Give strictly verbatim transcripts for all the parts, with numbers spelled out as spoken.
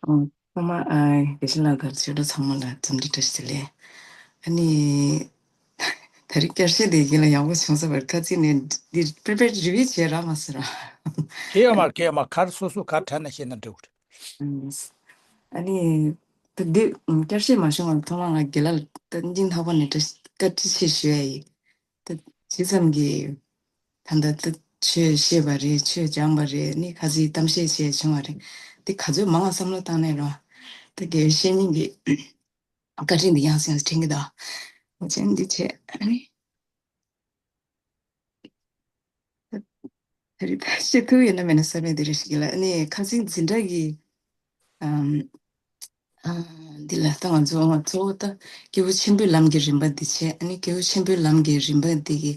ཨོ། ཐོག་མར་ཨ་དགེ་བཤེས་ལགས་དང་ཆོས་གྲོགས་ཚང་མ་ལ་འཚམས་འདྲི་བཀྲ་ཤིས་བདེ་ལེགས། ཨ་ནི། ད་རེས་བསྐྱར་བཤད་དེ་རྒན་ལགས་ཡག་པོ་བྱུང་ས་བར་ཁ་ཚིག་ནས་འདི་པེར་པེར་རི་བིའུ་བྱས་རག་མ་སོང་ར། གལ་ཡོད་མ་རེད། གལ་ཡོད་མ་རེད། ག་རེ་སོ་སོ་ག་རེ་དྲན་ན་བཤད་ན་འགྲིག་གི་རེད། ཨ་ནི། ད་འདི་བསྐྱར་བཤད་མ་བྱུང་བར་ཐོག་མར་ང་རྒན་ལགས་ལ་ད་སྙིང་ཐག་པ་ནས་བཀྲ་ཤིས་བཀའ་དྲིན་ཆེ་ཞུ་ཡ་ཡིན། ད་ཇི་ཙམ་གྱིས་ད་ལྟ་ད་ཆོས་བཤད་པ་རེད། ཆོས་སྦྱངས་པ་རེད། ནི་ཁ་ཚིག་གཏམ་བཤད་བྱས་བྱུང་བ་རེད། འདི་ག་ཚོད་མང་བ་བསམ་བློ་བཏང་ནས་རོ། ད་དགེ་བའི་བཤེས་གཉེན་གྱི་བཀའ་དྲིན་འདི་ཡང་སེ་ཡང་སེ་དྲན་གྱི་འདུག་འོ་ཅན་འདི་བྱས་ཨ་ནི། ད་རེས་ད་བཤད་ཐུབ་ཡོད་ན་མེད་ན་བསམ་ཡས་དེ་རེ་ཞིག་ལ་ཨ་ནི་ཁ་ཚིག་འཛིན་གྲྭ་གི་ཨམ། ཨ། འདི་ལ་ད་ང་ཚོ་ང་ཚོ་ད་སྐྱེས་བུ་ཆེན་པོའི་ལམ་གྱི་རིམ་པ་འདི་བྱས། ཨ་ནི་སྐྱེས་བུ་ཆེན་པོའི་ལམ་གྱི་རིམ་པ་འདི་གི་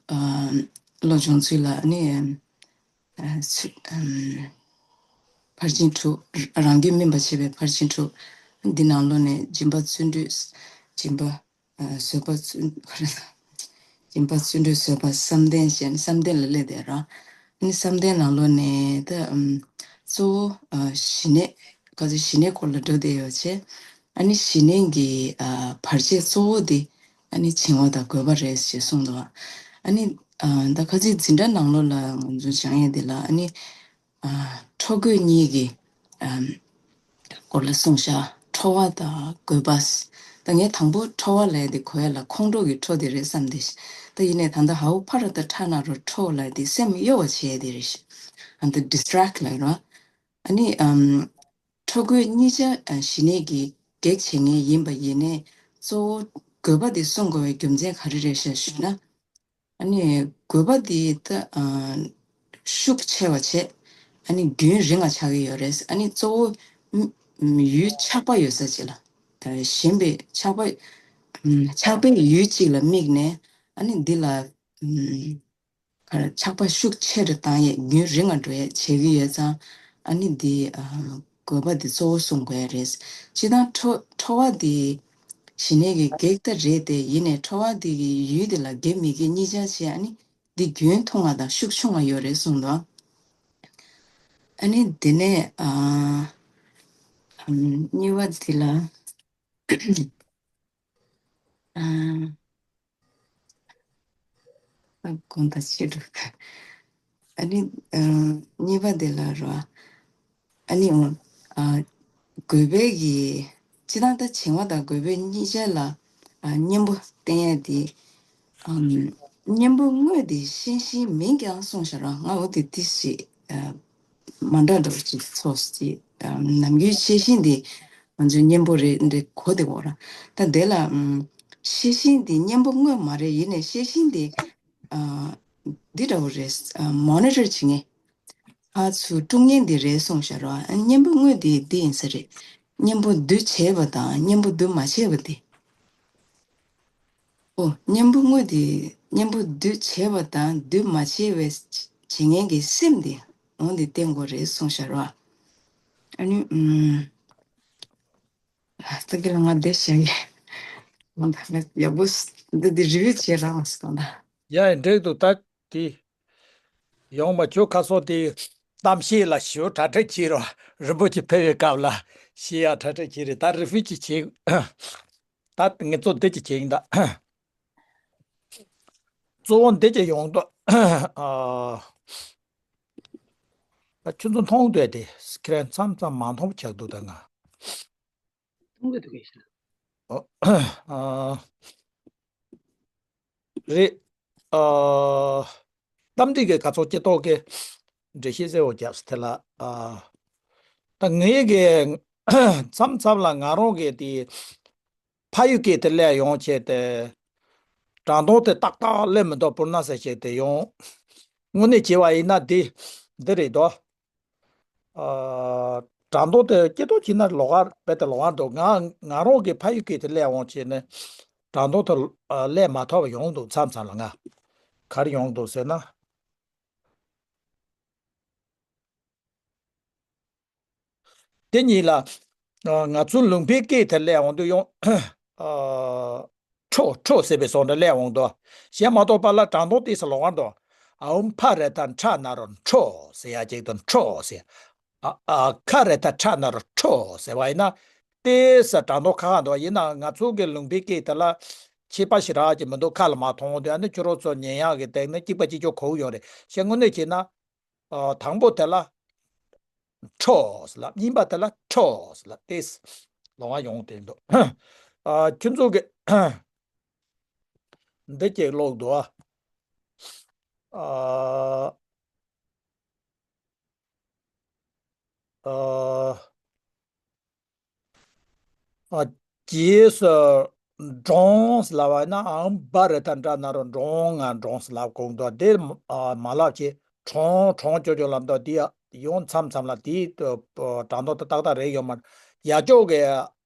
ཨ། བློ་སྦྱོང་ཚུལ་ལ་ཨ་ནི་ཨ། ཚུ་ཨམ། ཕར་ཕྱིན་དྲུག་རང་རྒྱུད་སྨིན་པར་བྱེད་པའི་ཕར་ཕྱིན་དྲུག་འདི་ནང་ལོགས་ནས་སྦྱིན་པ་བརྩོན་འགྲུས། སྦྱིན་པ། ཨ། བཟོད་པ་བརྩོན། སྦྱིན་པ་བརྩོན་འགྲུས། བཟོད་པ། བསམ་གཏན་བྱས་ནས་བསམ་གཏན་ལ་སླེབས་བསྡད་ར། ཨ་ནི་བསམ་གཏན་ནང་ལོགས་ནས་ད་ཨམ། གཙོ་བོ་ཨ། ཞི་གནས། ག་ཚོད་ཞི་གནས་སྐོར་ལ་འགྲོ་བསྡད་ཡོད་བྱས། ཨ་ནི་ཞི་གནས་ཀྱི་ཨ། བར་ཆད་གཙོ་བོ་དེ་ཨ་ནི་བྱིང་བ་དང་རྒོད་པ་རེད་ཅེས་གསུངས་འདུག་ཨ་ནི་ཨ། ད་ཁ་ཚིག་འཛིན་གྲྭ་ནང་ལོགས་ལ་ང་ཚོ་སྦྱང་ཡས་དེ་ལ་ཨ་ནི། ཨ། ཁྲོ་རྒོད་གཉིས་ཀྱི་ཨམ། སྐོར་ལ་གསུངས་ཤག་ཁྲོ་བ་དང་རྒོད་པ། ད་ངས་དང་པོ་ཁྲོ་བ་ལབ་ཡས་དེ་གོ་ཡས་ལ་ཁོང་ཁྲོ་གི་ཁྲོ་དེ་རེད་བསམ་སྟེ། ད་ཡིན་ནའི་ད་ལྟ་ཧའུ་ཕ་ར་ཏ་ཁྲ་ན་རོ་ཁྲོ་ལབ་ཡས་དེ་སེམས་གཡོ་བ་བྱེད་ཡས་དེ་རེད་ཤག་ཨ་ད་ཌི་སི་ཊེག་ལབ་རོ། ཨ་ནི་ཨམ། ཁྲོ་རྒོད་གཉིས་ཆ་ཨ། ཞི་གནས་ཀྱི་གེགས་བྱེད་མཁན་ཡིན་པ་ཡིན་ནའི་གཙོ་བོ་རྒོད་པ་དེ་གསུང་དགོས་པའི་རྒྱུ་མཚན་ག་རེ་རེད་ཤག་ཞུས་ན། ཨ་ནི་རྒོད་པ་འདི་ད་ཨ། ཤུགས་ཆེ་བ་བྱས། ཨ་ནི་རྒྱུན་རིང་བ་ཆགས་ཀྱི་ཡོད་རེད། ཨ་ནི་གཙོ་བོ་ཡུལ་ཆགས་པ་ཡོད་ས་ཅིག་ལ། ད་ཞེན་པའི་ཆགས་པ། ཆགས་པའི་ཡུལ་གཅིག་ལ་དམིགས་ནས་ཨ་ནི་འདི་ལ་ག་རེ་ཆགས་པ་ཤུགས་ཆེ་རུ་བཏང་ཡས་རྒྱུན་རིང་བ་འགྲོ་ཡས་བྱེད་ཀྱི་ཡོད་ཙང་ཨ་ནི་འདི་ཨ། རྒོད་པ་འདི་གཙོ་བོ་གསུང་དགོས་ཡ་རེད། སྤྱིར་བཏང་ཁྲོ་ཁྲོ་བ་འདི་ཞི་གནས་ཀྱི་གེགས་ད་རེད་དེ། ཡིན་ནའི་ཁྲོ་བ་འདི་གི་ཡུལ་འདི་ལ་དགེ་མི་དགེ་གཉིས་ཆར་བྱས། ཨ་ནི་འདི་རྒྱུན་ཐུང་བ་དང་ཤུགས་ཆུང་བ་ཡོད་རེད་གསུངས་འདུག་ཨ་ནི་དེ་ནས་ཨ། ཨམ། གཉིས་པ་འདི་ལ་ཨ། ཨ། དགོངས་དག་ཆེ་འགྲོ། ཨ་ནི་ཨ། གཉིས་པ་དེ་ལ་རོ། ཨ་ནི་ཨ། རྒོད་པའི་གི་སྤྱིར་བཏང་ད་བྱིང་བ་དང་རྒོད་པའི་གཉིས་ཆ་ལ་ཨ། གཉེན་པོ་བསྟེན་ཡ་དེ། ཨམ། གཉེན་པོ་དངོས་དེ་ཤེས་བཞིན་མིན་ཀྱང་གསུངས་ཤག་ར། ང་འོ་དེ་ཏིས་ཞིག་ཨ། མ་འདྲ་འདྲ་བོ་ཅིག་ཚོར་སོང་ཅིག་ཨ། ནམ་རྒྱུན་ཤེས་བཞིན་དེ་ང་ཚོའི་གཉེན་པོ་རེད་འདྲ་གོ་བསྡད་ཡོད་ར། ད་དེ་ལ་ཨམ། ཤེས་བཞིན་དེ་གཉེན་པོ་དངོས་མ་རེད། ཡིན་ནའི་ཤེས་བཞིན་དེ་ཨ། འདི་འདྲ་བོ་རེད། ཨ། མོ་ནི་ཊར་བྱེད་མཁན། ཕར་ཚུར་དཀྲུག་མཁན་དེ་རེད་གསུངས་ཤག་ར། ཨ། གཉེན་པོ་དངོས་དེ་འདི་ཡིན་ས་རེད། གཉེན་པོ་འདུ་བྱས་པ་དང་གཉེན་པོ་འདུ་མ་བྱས་པ་དེ། ཨོ། གཉེན་པོ་དངོས་དེ་གཉེན་པོ་འདུ་བྱས་པ་དང་འདུ་མ་བྱས་པའི་བྱེད་མཁན་གྱི་སེམས་དེ་འོ་འདི་བསྟེན་དགོས་རེད་གསུངས་ཤག་ར། ཨ་ནི་ཨུམ། ད་གི་ལ་ང་བསྡད་བཞག་གི། ང་ད་ནི་ཡག་པོ་འདི་འདི་རི་བིའུ་བྱས་རང་སོང་ད། ཡ་འགྲིག་འདུག་ད་དེ། ཡོང་མ་བཅུག་ཁ་སོ་དེ་གཏམ་བཤད་ལ་ཞུ་གྲ་སྒྲིག་བྱེད་རོགས། རིན་པོ་ཆེ་ཕེབས་པའི་སྐབས་ལ་བཤད་ཡ་གྲ་སྒྲིག་བྱེད་རེད། ད་རི་བིའུ་ཅིག་བྱེད། ད་ངེད་ཚོ་འདི་ཅིག་བྱེད་ཡིན་ད། གཙོ་བོ་འདི་ཅིག་ཡོང་དོ། ཨ། ད་ཁྱོད་ཚོ་མཐོང་འདོད་དེ་སི་ཀི་རིན་མཚམས་མཚམས་མ་མཐོང་ཆགས་འདུག་ད་ང་། མཐོང་གི་འདུག་གས། ཨ། རེད། ཨ། གཏམ་འདི་གའི་ག་ཚོད་སྐྱེ་ཐོག་གི་འགྲེལ་བཤད་གསལ་བོ་རྒྱབ་སྟེ་ལ། ཨ། ད་ངའི་གི་མཚམས་མཚམས་ལ་ང་རང་གི་དེ་ཕ་ཡུལ་སྐད་དེ་སླེབས་ཡོང་བྱས་ཏེ། སྒྲ་གདངས་དེ་ཏག་ཏག་སླེབས་མི་འདུག་པུར་ན་ཟེར་བྱས་ཏེ་ཡོང་། དངོས་གནས་བྱས་པ་ཡིན་ན་འདི་འདི་རེད་དོ། ཨ། སྒྲ་གདངས་དེ་སྐྱེ་སྟོབས་ཀྱི་ན་ལོགས་ཀ་རྦད་དེ་ལོགས་ཀ་འདུག་ང་ང་རང་གི་ཕ་ཡུལ་སྐད་དེ་སླེབས་འོང་བྱས་ནས་སྒྲ་གདངས་དེ་ཨ། སླེབས་མ་ཐུབ་པ་ཡོང་འདུག་མཚམས་མཚམས་ལ་ང་། ག་རེ་ཡོང་འདུག་ཟེར་ན། དེ་གཉིས་ལ། ཨ། ང་ཚོ་ལུང་པའི་སྐད་དེ་སླེབས་འོང་དུས་ཡང་། ཨ། ཁྲོ་ཁྲོ་ཟེར་བའི་བཟོ་འདྲ་སླེབས་འོང་དོ། གཞན་མ་གཏོགས་པ་ལ་སྒྲ་གདངས་དེ་ས་ལོགས་ཀ་འདུག་ཨའོ་ཕ་ར་ཏ་ཁྲ་ན་རོ་ཁྲོ་ཟེར་ཡ་ཅིག་དང་ཁྲོ་ཟེར། ཨ་ཨ་ཁ་རེ་ད་ཁྲ་ན་རོ་ཁྲོ་ཟེར་བ་ཡིན་ན། ཏེ་ས་དྲང་དོ་ཁ་ཁ་འདུག་ཡིན་ན་ང་ཚོ་གི་ལུང་པའི་སྐད་དེ་ལ་ཁྱད་པར་ཞིག་རག་གི་མི་འདུག་ཁ་ལ་མ་མཐོང་དུས་ཨ་ནི་ཁྱོད་རོ་ཚོ་ཉན་ཡག་གི་སྟེང་ནས་གཅིག་པ་གཅིག་ཆོག་གོ་ཡོང་རེད། ཤེས་དངོས་གནས་བྱས་ན། ཨ་དང་པོ་དེ་ལ་ཁྲོ་ཟེར་ལབ། གཉིས་པ་དེ་ལ་ཁྲོ་ཟེར་ལབ། ཏེ་ལོང་བ་ཡོང་དེ་འདུག་ཨ་ཁྱོད་ཚོ་གི་འདི་ཅིག་ཀློག་འདུག་ཨ། ཨ། ཨ། རྗེས་སུ་འབྲོང་ལབ་པ་ན་ཨང་བ་རེ་ད་འདྲ་ན་རོ་འབྲོང་ང་འབྲོང་ལབ་གོང་དུ་དེ་ཨ་མ་ལབ་ཆེ། གྲོང་གྲོང་ཅོ་ཅོ་ལབ་དུས་དེ་ཡོང་མཚམས་མཚམས་ལ་དེའི་དྲང་དོ་ཏག་ཏག་རེད་ཡོད་མ་རེད། ཡ་ཅོག་གི་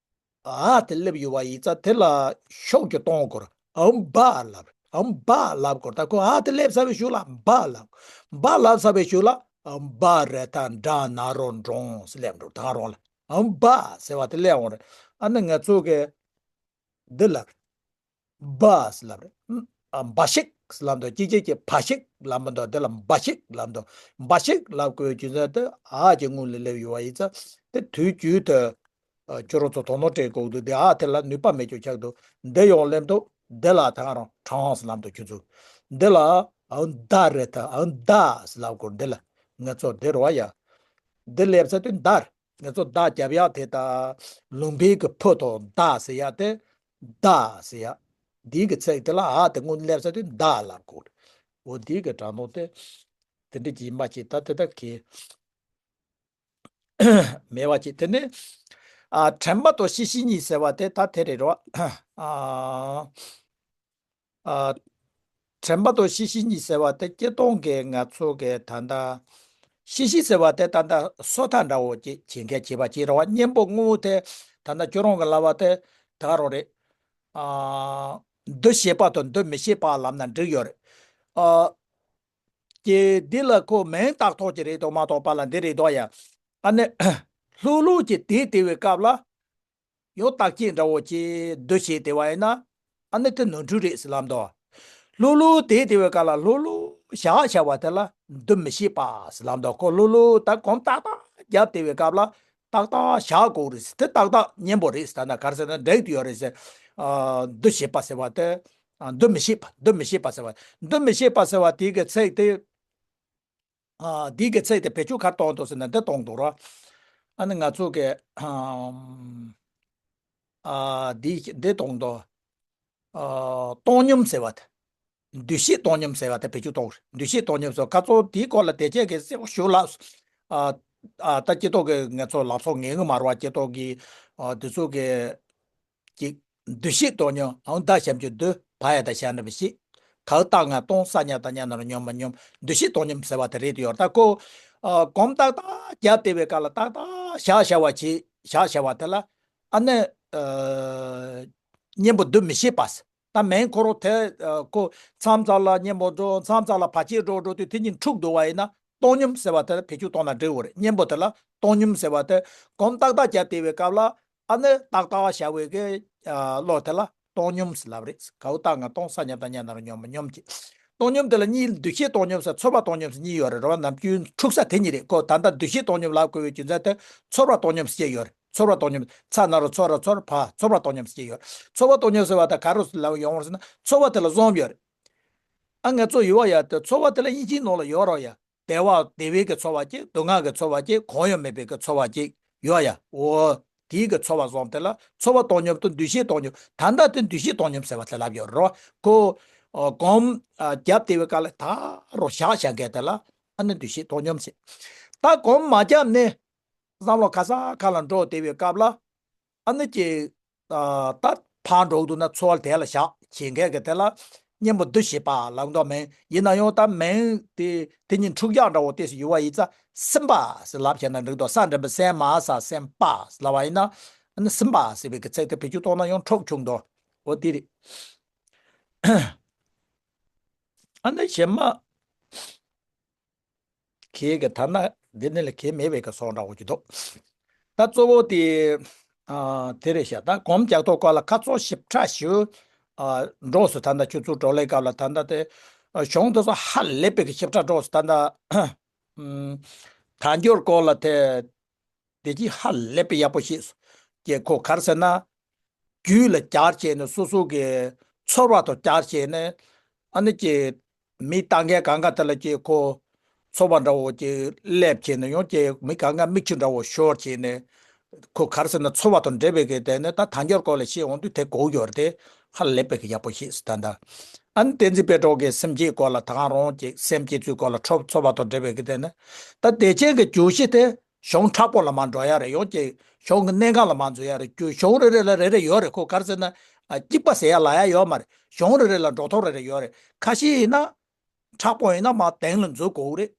ཨ་དེ་སླེབས་ཡོད་པ་ཡིན་ཙང་དེ་ལ་ཤུགས་ཀྱིས་གཏོང་དགོས། ཨམ་བ་ལབ། ཨམ་བ་ལབ་དགོས། ད་ཁོ་ཨ་དེ་སླེབས་ཚར་བའི་གཞུག་ལ་བ་ལབ། བ་ལབ་ཚར་བའི་གཞུག་ལ་ཨམ་བ་རེ་ད་འདྲ་ན་རོ་འབྲོང་ཟེར་སླེབས་འགྲོ། ད་རང་ལ་ཨམ་བ་ཟེར་བ་དེ་སླེབས་འོང་རེད། ཨ་ནི་ང་ཚོ་གི་འདི་ལབ། བ་ཟེར་ལབ་རེད། ཨ་འབའ་ཞིག་ཟེར་ལབ་འདུག་ཅི་ཅི་ཅི་བ་ཞིག་ལབ་མི་འདུག་དེ་ལ་འབའ་ཞིག་ལབ་འདུག་འབའ་ཞིག་ལབ་དགོས་རྒྱུ་མཚན་དེ་ཨ་ཀྱི་སྔོན་ལ་སླེབས་ཡོད་པ་ཡིན་ཙང་དེ་དུས་རྒྱུན་དུ། ཨ་ཁྱོད་རང་ཚོ་དོ་སྣང་སྤྲད་དགོས་འདུག་དེ་ཨ་དེ་ལ་ནུས་པ་མེད་རྒྱུ་ཆགས་འདུག་འདི་ཡོང་སླེབས་འདུག་འདི་ལ་ད་ག་རང་གྲངས་ལབ་འདུག་ཁྱོད་ཚོ། འདི་ལ་ཨང་ད་རེད། ད་ཨང་ད་ལབ་དགོས། འདི་ལ་ང་ཚོ་འདི་རོ་ཡ། འདི་སླེབས་ཚར་དུས་ད་ང་ཚོ་ད་རྒྱབ་ཡག་དེ་ད་ལུང་པའི་གི་ཕུ་དང་ད་ཟེར་ཡག་དེ་ད་ཟེར་ཡག་འདིའི་གི་ཚིག་དེ་ལ་ཨ་དེ་སྔོན་སླེབས་ཚར་དུས་ད་ལབ་དགོས། འོ་འདིའི་གི་དྲང་དོན་དེ་དེ་འདྲ་ཅིག་ཡིན་པ་ཅིག་ད་དེ་ད་གི་མེད་པ་ཅིག་དེ་ནི། ཨ་དྲན་པ་དང་ཤེས་བཞིན་གཉིས་ཟེར་བ་དེ་ད་དེ་རེད་རོ། ཨ་ཨ་དྲན་པ་དང་ཤེས་བཞིན་གཉིས་ཟེར་བ་དེ་སྤྱིར་བཏང་གི་ང་ཚོ་གི་ད་ལྟ་ཤེས་བཞིན་ཟེར་བ་དེ་ད་ལྟ་སོ་ཐར་འདྲ་བོ་ཅིག་བྱེད་མཁན་བྱེད་པ་ཅིག་རེད་བ། གཉེན་པོ་དངོས་པོ་དེ་ད་ལྟ་ཁྱོད་རང་གི་ལབ་པ་དེ་ད་ག་རང་རེད། ཨ་འདུ་ཤེས་པ་དང་འདུ་མི་ཤེས་པ་ལབ་ན་འགྲིག་ཡོད་རེད། ཨ། ཀྱེ་འདི་ལ་ཁོ་མིང་བཏགས་ཐོག་ཅིག་རེད་དོ་མ་གཏོགས་པ་ལ་འདི་རེད་དོ་ཡ། ཨ་ནི་ལྷུག་ལྷུག་ཅིག་དེ་དེ་བའི་སྐབས་ལ་ཡང་བརྟག་དཔྱད་འདྲ་བོ་ཅིག་འདུ་བྱེད་དེ་བ་ཡིན་ན་ཨ་ནི་དེ་ནོར་འཁྲུལ་རེད་ཟེར་ལབ་འདུག་ལྷུག་ལྷུག་དེ་དེ་བའི་སྐབས་ལ་ལྷུག་ལྷུག་བཞག་བྱ་བ་དེ་ལ་འདུ་མི་ཤེས་པ་ཟེར་ལབ་འདུག་ཁོ་ལྷུག་ལྷུག་ད་གོམ་ཏག་ཏག་བརྒྱབ་དེ་བའི་སྐབས་ལ་ཏག་ཏག་བཞག་དགོས་རེད་ཟེར། དེ་ཏག་ཏག་གཉེན་པོ་རེད་ཟེར། ད་ན་ག་རེ་ཟེར་ན་འགྲིག་ཏུ་ཡོད་རེད་ཟེར། ཨ་འདུ་བྱེད་པ་ཟེར་བ་དེ། ཨ་འདུ་མི་ཤེས་པ། འདུ་མི་ཤེས་པ་ཟེར་བ། འདུ་མི་ཤེས་པ་ཟེར་བ་དེ་གི་ཚིག་དེ། ཨ་དེ་གི་ཚིག་དེ་བེད་སྤྱོད་ག་རེ་གཏོང་འདུག་ཟེར་ན་འདི་གཏོང་འདུག་ར། ཨ་ནི་ང་ཚོ་གི་ཨམ་ཨ་འདི་འདི་གཏོང་འདུག་ཨ་བཏང་སྙོམས་ཟེར་བ་དེ། འདུ་ཤེས་བཏང་སྙོམས་ཟེར་བ་དེ་བེད་སྤྱོད་གཏོང་། འདུ་ཤེས་བཏང་སྙོམས་ཟེར་བ་ཁ་ཚོ་དེའི་སྐོར་ལ་དེ་ཅག་གི་གསལ་པོ་ཞུ་ལ། ཨ་ཨ་ད་སྤྱི་ཚོགས་ཀྱི་ང་ཚོ་ལག་ཚོགས་ངན་གི་མ་རེད་བ། སྤྱི་ཚོགས་ཀྱི་ཨ་དེ་ཚོ་གི་ཅིག་འདུ་ཤེས་བཏང་སྙོམས། ཨང་ད་ཞབས་ཀྱུ་འདུ། བ་ཡ་ད་ཞ་འདྲ་བ་ཤེས། གའུ་ཏ་ང་བཏང་། ས་ཉ་ད་ཉ་ན་རོ་སྙོམས་པ་སྙོམས། འདུ་ཤེས་བཏང་སྙོམས་ཟེར་བ་དེ་རེད་དུ་ཡོད། ད་ཁོ་ཨ་གོམ་ཏག་ཏག་རྒྱབ་དེ་བའི་སྐབས་ལ་ཏག་ཏག་བཞག་བྱ་བ་བྱེད། བཞག་བྱ་བ་དེ་ལ་ཨ་ནི་ཨ་གཉེན་པོ་འདུ་མི་ཤེས་པ་ཟེར། ད་མིང་ཁོ་རང་དེ་ཨ་ཁོ་མཚམས་མཚམས་ལ་གཉེན་པོ་འགྲོ། མཚམས་མཚམས་ལ་བར་ཆད་འགྲོ་འགྲོ་དུས་དེ་གཉིས་འཁྲུག་འདུག་བ་ཡིན་ན་བཏང་སྙོམས་ཟེར་བ་དེ་ལ་བེད་སྤྱོད་གཏོང་ན་འགྲིག་གི་རེད། གཉེན་པོ་དེ་ལ་བཏང་སྙོམས་ཟེར་བ་དེ་གོམ་ཏག་ཏག་རྒྱབ་དེ་བའི་སྐབས་ལ་ཨ་ནི་ཏག་ཏག་བྱ་བའི་གི་ཨ་བློ་དེ་ལ་བཏང་སྙོམས་ཟེར་ལབ་རེད། གའུ་ཏ་ང་བཏང་། ས་ཉ་ད་ཉ་ན་རོ་སྙོམས་པ་སྙོམས་ཀྱི། བཏང་སྙོམས་དེ་ལ་གཉིས། འདུ་ཤེས་བཏང་སྙོམས་ཟེར་ཚོར་བ་བཏང་སྙོམས་ཟེར་གཉིས་ཡོད་རེད། རེད་བ། ནམ་རྒྱུན་འཁྲུག་ས་དེ་གཉིས་རེད། ཁོ་ད་ལྟ་འདུ་ཤེས་བཏང་སྙོམས་ལབ་དགོས་པའི་རྒྱུ་མཚན་དེ་ཚོར་བ་བཏང་སྙོམས་ཟེར་ཡོད་རེད། ཚོར་བ་བཏང་སྙོམས། ཚ་ན་རོ་ཚོ་ར་ཚོར་བ། ཚོར་བ་བཏང་སྙོམས་ཟེར་ཡོད་རེད། ཚོར་བ་བཏང་སྙོམས་ཟེར་བ་ད་ག་རེ་ལབ་ཡོང་བ་ཟེར་ན་ཚོར་བ་དེ་ལ་བསམ་ཡོད་རེད། ཨ་ང་ཚོ་ཡོད་བ་ཡ་དེ་ཚོར་བ་དེ་ལ་དབྱིན་ཇིའི་ནང་ལ་ཡོད་རོགས་ཡ། བདེ་བ་བདེ་བའི་གི་ཚོར་བ་གཅིག་སྡུག་བསྔལ་གི་ཚོར་བ་གཅིག་གང་ཡང་མེད་པའི་གི་ཚོར་བ་གཅིག་ཡོད་ཡ། འོ་དེའི་གི་ཚོར་བ་བསམ་དེ་ལ་ཚོར་བ་བཏང་སྙོམས་དང་འདུ་ཤེས་བཏང་སྙོམས། ད་ལྟ་དེ་འདུ་ཤེས་བཏང་སྙོམས་ཟེར་བ་དེ་ལབ་ཡོད་རོགས། ཁོ་ཨ་གོམ་ཨ་རྒྱབ་དེ་བའི་སྐབས་ལ་ད་རོ་བཞག་བཞག་མཁན་དེ་ལ་ཨ་ནི་འདུ་ཤེས་བཏང་སྙོམས་ཟེར། ད་གོམ་མ་རྒྱབ་ནས་བསམ་བློ་ག་ས་ག་ལ་འགྲོ་དེ་བའི་སྐབས་ལ་ཨ་ནི་ཅིག་ཨ་ད་ཕར་འགྲོ་གི་འདུག་ན་ཚོར་བ་དེ་ལ་བཞག་བྱེད་མཁན་གྱི་དེ་ལ་གཉེན་པོ་འདུ་བྱེད་པ་ལབ་མདོག་མིན། ཡིན་ན་ཡང་ད་མིང་དེ་དེ་གཉིས་འཁྲུག་རྒྱག་འདྲ་བོ་དེ་སུ་ཡོད་བ་ཡིན་ཙང་སིམ་པ་ཟེར་ལབ་བྱས་ན་འགྲིག་འདུག་ས་འགྲེང་བུ་སན་མ་ས་སིམ་པ་ལབ་བ་ཡིན་ན་ཨ་ནི་སིམ་པ་ཟེར་བའི་གི་ཚིག་དེ་བེད་སྤྱོད་གཏོང་ན་ཡང་འཁྲུག་ཆུང་འདུག་འོ་དེ་རེད། ཨ་ནི་གཞན་མ། གལ་གི་ཐ་ན་འདི་ནི་ལ་གལ་མེད་པའི་གི་སོང་འདྲ་བོ་ཅིག་འདུག་ད་གཙོ་བོ་དེ་ཨ་དེ་རེད་ཤག་ད་གོམ་རྒྱག་ཐོག་སྐོར་ལ་ཁ་ཚོ་ཞིབ་ཕྲ་ཞུ་ཨ་འགྲོ་སུ་ད་ལྟ་ཁྱོད་ཚོ་བགྲོ་གླེང་སྐབས་ལ་ད་ལྟ་དེ་ཨ་གཞུང་དེ་ཚོ་ཧ་ལས་པའི་གི་ཞིབ་ཕྲ་འགྲོ་སུ་ད་ལྟ་ཨ་དལ་འབྱོར་སྐོར་ལ་དེ་ དེ་གྱིས་ཧ་ལས་པའི་ཡག་པོ་ཤེས་སོང་། ཀྱེ་ཁོ་ག་རེ་ཟེར་ན། རྒྱུད་ལ་སྦྱར་བྱས་ནས་སོ་སོ་གི་ཚོར་བ་དང་སྦྱར་བྱས་ནས། ཨ་ནི་ཀྱེ་མི་ལྟ་མཁན་གང་ག་དེ་ལ་ཀྱེ་ཁོ་ཚོར་བ་འདྲ་བོ་ཀྱེ་སླེབས་བྱས་ནས། ཡང་ཀྱེ་མི་གང་ག་མིག་ཆུ་འདྲ་བོ་ཤོར་བྱས་ནས། ཁོ་ག་རེ་ཟེར་ན། ཚོར་བ་དང་འབྲེལ་བའི་གི་དེ་ནི་ད་དལ་འབྱོར་སྐོར་ལ་བཤད་འོང་དུས་དེ་གོ་ཡོད་རེད་དེ། ཧ་ལས་པའི་གི་ཡག་པོ་ཤེས་སོང་ད་ལྟ། ཨ་ནི་བསྟན་འཛིན་དཔལ་སྒྲོན་གྱིས་སེམས་བསྐྱེད་སྐོར་ལ། ད་གང་རུང་ཀྱེ་སེམས་བསྐྱེད་ཚུལ་སྐོར་ལ། ཚོར་ཚོར་བ་དང་འབྲེལ་བའི་གི་དེ་ནི། ད་བདེ་ཆེན་གྱི་བརྗོད་གཞི་དེ་གཞུང་མཁྲེགས་པོ་ལ་མར་འགྲོ་ཡ་རེད། ཡང་ཀྱེ་གཞུང་གི་གནད་འགག་ལ་མར་འཛུལ་ཡ་རེད། ཀྱེ་གཞུང་རེ་རེ་ལ་རེ་རེ་ཡོད་རེད། ཁོ་ག་རེ་ཟེར་ན། ཨ། གཅིག་པ་ཟེར་ཡ་ལབ་ཡ་ཡོད་མ་རེད། གཞུང་རེ་རེ་ལ་འགྲོ་ཐོག་རེ་རེ་ཡོད་རེད། ཁ་ཤས་ཡིན་ན་མཁྲེགས་པོ་ཡིན་ན་མར་གདེང་ལ་འཛུལ་དགོས་རེད།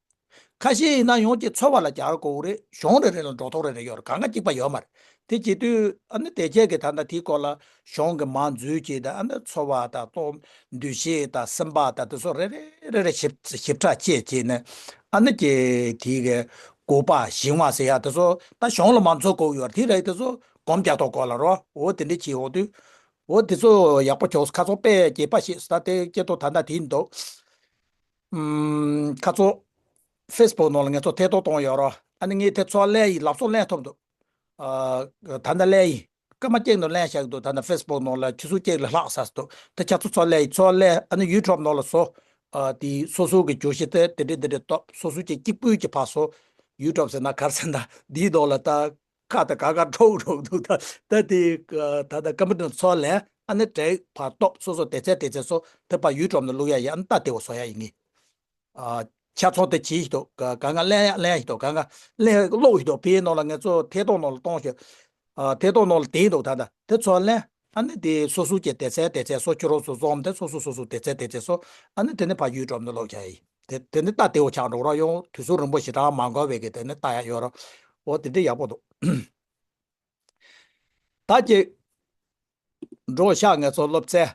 ཁ་ཤས་ཡིན་ན་ཡང་ཀྱེ་ཚོར་བ་ལ་སྦྱར་དགོས་རེད། གཞུང་རེ་རེ་ལ་འགྲོ་ཐོག་རེ་རེ་ཡོད་རེད། གང་ག་གཅིག་པ་ཡོད་མ་རེད། དེ་བྱེད་དུས་ཨ་ནི་བདེ་ཆེན་གྱིས་ད་ལྟ་དེའི་སྐོར་ལ་གཞུང་གི་མར་འཛུལ་བྱས་དང་། ཨ་ནི་ཚོར་བ་དང་། སྟོབས། འདུ་ཤེས་དང་། སེམས་པ་དང་། དེ་ཚོ་རེ་རེ་རེ་རེ་ཞིབ་ཞིབ་ཕྲ་དཔྱད་བྱས་ནས། ཨ་ནི་ཀྱེ་དེའི་གི་དགོས་པ་གཞན་དབང་ཟེར་ཡ་དེ་ཚོ། ད་གཞུང་ལ་མར་འཛུལ་དགོས་ཡོད་རེད། དེ་རེད། དེ་ཚོ་སྒོམ་རྒྱག་ཐོག་སྐོར་ལ་རོ། འོ་དེ་འདྲ་བྱས་འོང་དུས། འོ་དེ་ཚོ་ཡག་པོ་བྱུང་། ཁ་སང་དཔེ་རྒྱས་པ་ཞིག་ད་དེ་སྐྱེ་ཐོག་ད་ལྟ་དེ་འདུག་ཨུམ། ཁ་སང་ཕེ་སི་བུག་ནང་ལ་ང་ཚོ་ཐད་གཏོང་བཏང་ཡོད་རོ། ཨ་ནི་ངས་དེ་ཚོ་ལེན་ཡིན། ལབ་སོང་། ལེན་ཐུབ་འདུག་ཨ། ད་ལྟ་ལེན་ཡིན། སྐར་མ་གཅིག་ནང་ལེན་བཞག་འདུག་ད་ལྟ་ཕེ་སི་བུག་ནང་ལ་ཆུ་ཚོད་གཅིག་ལ་ལྷག་ཚར་འདུག་ད་ཁྱེད་ཚོ་ཚོ་ལེན་ཡིན། ཚོ་ལེན། ཨ་ནི་ཡུ་ཊུབ་ནང་ལ་སོང་། ཨ། དེ་སོ་སོ་གི་བརྗོད་གཞི་དེ་དེ་འདྲ་དེ་འདྲ་བཏབ། སོ་སོ་གཅིག་གཅིག་པུས་ཀྱི་ཕར་སོང་། ཡུ་ཊུབ་ཟེར་ན་ག་རེ་ཟེར་ན། འདིའི་ནང་ལ་ད་ཁ་ད་ག་ག་འགྲོ་འགྲོ་འདུག་ད་ད་དེ་ད་ད་ཀམ་པུ་ཊར་ནང་ཚོ་ལེན། ཨ་ནི་དྲེག་ཕར་གཏོབ། སོ་སོ་དེ་ཚད་དེ་ཚད་སོང་། དེ་ཕར་ཡུ་ཊུབ་ནང་བླུག་ཡ་ཡིན། ཨ་ནི་ད་དེ་བ་བཟོ་ཡ་ཡིན་ངས། ཨ། ཆ་ཚང་དེ་བྱེད་ཞིག་འདུག་ག་ག་ང་ལེན་ཡ་ལེན་ཞིག་འདུག་ག་ང་ལེན་ཀློག་ཞིག་འདུག་བོད་ནང་ལ་ང་ཚོ་ཐད་གཏོང་ནང་ལ་གཏོང་ཞིག་ཨ། ཐད་གཏོང་ནང་ལ་དེ་འདུག་ད་ད་དེ་ཚོ་ལེན། ཨ་ནི་དེ་སོ་སོ་གྱི་དེ་ཚད་དེ་ཚད་སོང་། ཁྱོད་རང་ཚོ་འཛོམས་ཏེ་སོ་སོ་སོ་སོ་དེ་ཚད་དེ་ཚད་སོང་། ཨ་ནི་དེ་ནི་ཕར་ཡུ་ཊུབ་ནང་བླུག་བྱ་ཡིན། དེ་དེ་ནི་ད་དེ་བ་ཆགས་འགྲོ་རོགས། ཡང་དུས་ཚོད་རིང་པོ་ཞེ་དྲག་མ་འགོར་བའི་གི་དེ་ནི་ལྟ་ཡ་ཡོད་རོགས། འོ་དེ་འདྲ་ཡག་པོ་འདུག་ད་ཀྱེ་འགྲོ་ཤག་ང་ཚོ་སློབ་ཚན།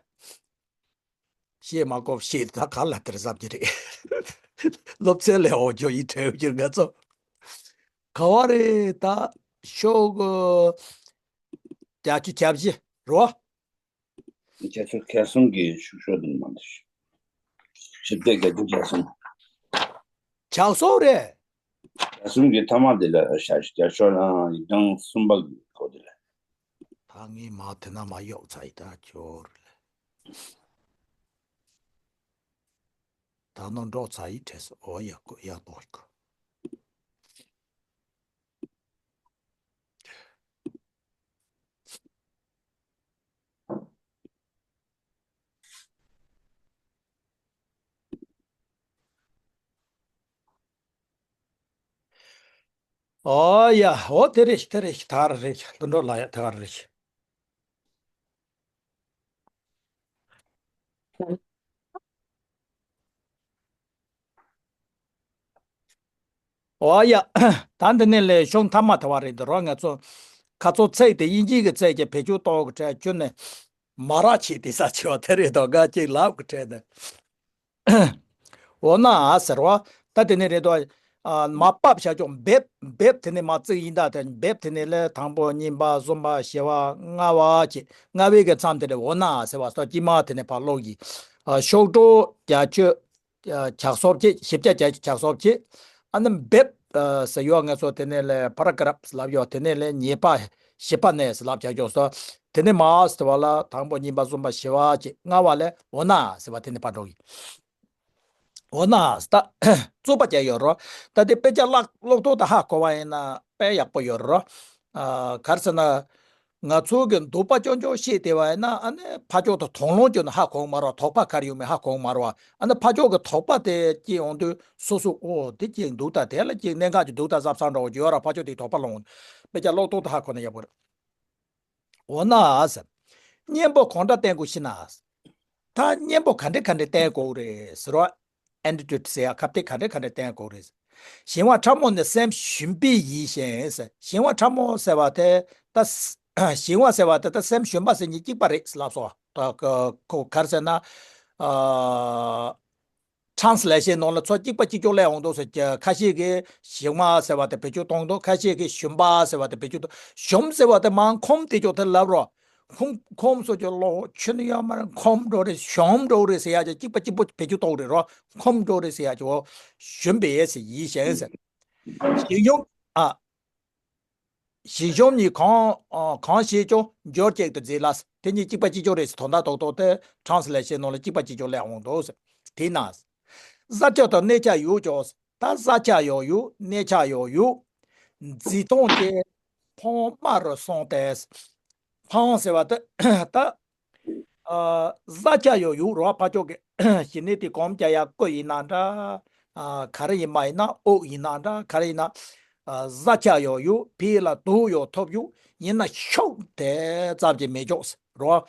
བཤད་མ་དགོས་བཤད། ད་ག་ལ་དེར་བསམ་གྱི་རེད། སློབ་ཚན་ལས་འོ་ཇོ་ཡི་བྲལ་གྱི་ང་ཚོ། ག་བ་རེད་ད། ཤོག་གུ་བརྒྱད་ཅུ་གྱ་བཞི་རོ། ཁྱེད་ཚོ་ཁ་སང་གི་ཤུགས་ཤོག་འདི་མ་འདི་ཞིབ་ལྟ་བརྒྱད་ཅུ་གྱ་གསུམ། ཇག་སོག་རེད། གྱ་གསུམ་གྱི་ཐ་མ་འདི་ལ་ཤ་ཤ་ཤོག་ལ་ཡིག་ཐང་གསུམ་པ་གི་སྐོར་འདི་ལ། ད་ངས་མ་དེ་ན་མ་གཡོག་ཚ་ཡི་ད་ཁྱོར་ལ། ད་ནོ་འགྲོ་ཚ་ཡི་བྲེས་སོ། འོ་ཡ་ཀོ་ཡ་ཏོ་ཀོ། ཨོ་ཡ། འོ་དེ་རེད། དེ་རེད། ད་རེད། དུ་འགྲོ་ལ་ཡ་ད་རེད། ཨོ་ཡ། ད་འདི་ནས་ལས་ཤོང་ཐ་མ་ཐ་བ་རེད་འདི་རོ། ང་ཚོ་ཁ་ཚོ་ཚིག་དེ་དབྱིན་ཇིའི་གི་ཚིག་གི་བེད་སྤྱོད་གཏོང་གི་གྲས་ཁྱོན་ནས་མ་རག་ཆེ་དེ་ས་ཆེ་བ་དེ་རེད་དོ། འགའ་ཅིག་ལབ་གི་གྲས་ནས། འོ་ན་ཟེར་བ། ད་དེ་ནས་རེད་དོ། ཨ། མ་པབ་བྱ་ཆོག་འབེབ། འབེབ་དེ་ནས་མ་བརྩིགས་ཡིན། ད་དེ་འབེབ་དེ་ནས་ལས་དང་པོ་གཉིས་པ་གསུམ་པ་བཞི་པ་ལྔ་པ་བྱས། ལྔ་པའི་གི་མཚམས་དེ་རེད། འོ་ན་ཟེར་བ་སོ་དཀྱིལ་མ་དེ་ནས་ཕར་ཀློག་གི། ཨ། ཤོག་གྲངས་བརྒྱད་ཅུ་གྱ་གསུམ་བྱས། བཞི་བརྒྱ་གྱ་གསུམ་བྱས། ཨ་ནི་འབེབ་ཟེར་ཡོད། ང་ཚོ་དེ་ནས་ལས་པ་ར་གྷ་རབ་ལབ་ཡོད། དེ་ནས་ལས་ཉེས་པ་བཞི་པ་ནས་ལབ་བྱ་ཆོག་སོ། དེ་ནས་མ་ཟེར་བ་ལ་དང་པོ་གཉིས་པ་གསུམ་པ་བཞི་པ་བྱས། ལྔ་པ་ལས་འོ་ན་ཟེར་བ་དེ་ནས་ཕར་འགྲོ་གི། འོ་ན་ད་རྩོད་པ་བྱས་ཡོད་རོ། ད་དེ་དཔེ་ཆ་ཀློག་ཀློག་ཐོག་ད་ཧ་གོ་བ་ཡིན་ན་དཔེ་ཡག་པོ་ཡོད་རོ། ཨ། ག་རེ་ཟེར་ན། ང་ཚོ་གི་འདོད་པ་ཅོག་ཅོག་བཤད་བསྡད་པ་ཡིན་ན། ཨ་ནི་ཕར་ཕྱོགས་དང་དོགས་སློང་བྱུང་ན་ཧ་གོ་གི་མ་རེད་བ། དོགས་པ་ག་རེ་ཡོད་མེད་ཧ་གོ་གི་མ་རེད་བ། ཨ་ནི་ཕར་ཕྱོགས་ཀྱི་དོགས་པ་དེ་སྐྱེ་ཡོང་དུས་སོ་སོ་ཨོ་དེ་ཅིག་འདུག་ད། དེ་ལ་ཅིག་གནད་འགག་ཅིག་འདུག་ད་བསམ་བསམ་འདྲ་བོ་ཅིག་ཡོད་ར། ཕར་ཕྱོགས་དེའི་དོགས་པ་སློང་། དཔེ་ཆ་ཀློག་ཐོག་ད་ཧ་གོ་ན་ཡག་པོ་རེད། འོ་ན་ཟེར། གཉེན་པོ་གང་འདྲ་བསྟེན་དགོས་ཤེ་ན། ད་གཉེན་པོ་ག་འདྲ་ག་འདྲ་བསྟེན་དགོས་རེད་ཟེར་བ། ཨེ་ཊི་ཊུཌ་ཟེར་ཡ་ཁ་གཏད་ག་འདྲ་ག་འདྲ་བསྟེན་དགོས་རེད། གཞན་དབང་ཕྲ་མོ་ནི་སེམས་ཞུམ་པའི་ཡིད་བཞིན་ཟེར། གཞན་དབང་ཕྲ་མོ་ཟེར་བ་དེ་ད་གཞན་དབང་ཟེར་བ་དེ་ད་སེམས་ཞུམ་པ་ཟེར་གཉིས་གཅིག་པ་རེད་ལབ་སོང་། ད་ཁོ་ག་རེ་ཟེར་ན། ཨ། ཊྲན་སི་ལེ་ཤན་ནང་ལ་ཚོ་གཅིག་པ་གཅིག་ཀྱོག་ལས་འོང་དོ་ཟེར་གྱི། ཁ་ཤས་ཀྱིས་གཞན་དབང་ཟེར་བ་དེ་བེད་སྤྱོད་གཏོང་དོ། ཁ་ཤས་ཀྱིས་ཞུམ་པ་ཟེར་བ་དེ་བེད་སྤྱོད་གཏོང་། ཞུམ་ཟེར་བ་དེ་མང་ཁོམ་དེ་ཀྱོག་དེ་ལབ་རོགས། ཁོམ་ཁོམ་སོ་ཀྱོག་ལོག་ཆུ་ནི་ཡོད་མ་རེད། ཁོམ་འགྲོ་རེད། ཞུམ་འགྲོ་རེད་ཟེར་ཡ་ཅིག་གཅིག་པ་གཅིག་པོ་བེད་སྤྱོད་གཏོང་རེད་རོ། ཁོམ་འགྲོ་རེད་ཟེར་ཡ་ཅིག་འོ། ཞུམ་པའི་ཡིད་བཞིན་ཟེར། ཞིང་ཡོང་ཨ། བཞི་འཇོམས་གཉིས་གང་ཨ་གང་ཞེས་ཀྱང་འབྱོར་གཅིག་ཏུ་མཛད་ལ། དེ་གཉིས་གཅིག་པ་གཅིག་རྐྱང་རེད་ཟེར། དོན་དག་རྡོག་རྡོག་དེ་ཊེ་རན་སི་ལེ་ཤན་ནང་ལ་གཅིག་པ་གཅིག་རྐྱང་སླེབས་འོང་འདུག་ཟེར། དེས་ན། བཟའ་བཅའ་དང་གནས་བཅའ་ཡོད་ཀྱང་། ད་བཟའ་བཅའ་ཡང་ཡོད། གནས་བཅའ་ཡང་ཡོད། འཛིན་སྟངས་ཀྱི་འཕང་དམའ་རུ་སོང་སྟེ། འཕང་ཟེར་བ་དེ་ད། ཨ། བཟའ་བཅའ་ཡང་ཡོད་རེད་བ། ཕར་ཕྱོགས་ཀྱི་གཞི་གནས་དེ་གོམས་རྒྱག་ཡ་སྐུ་ཡིན་ན་འདྲ། ཨ། ག་རེ་ཡིན་མ་ཡིན་ན་དབུགས་ཡིན་ན་འདྲ། ག་རེ་ཡིན་ན། ཨ། བཟའ་བཅའ་ཡང་ཡོད། ཕི་ལ་དུག་ཡང་ཐོབ་ཡོད། ཡིན་ན་ཤུགས་དེ་ཙམ་གྱིས་མི་ཆོག་ཟེར་རེད་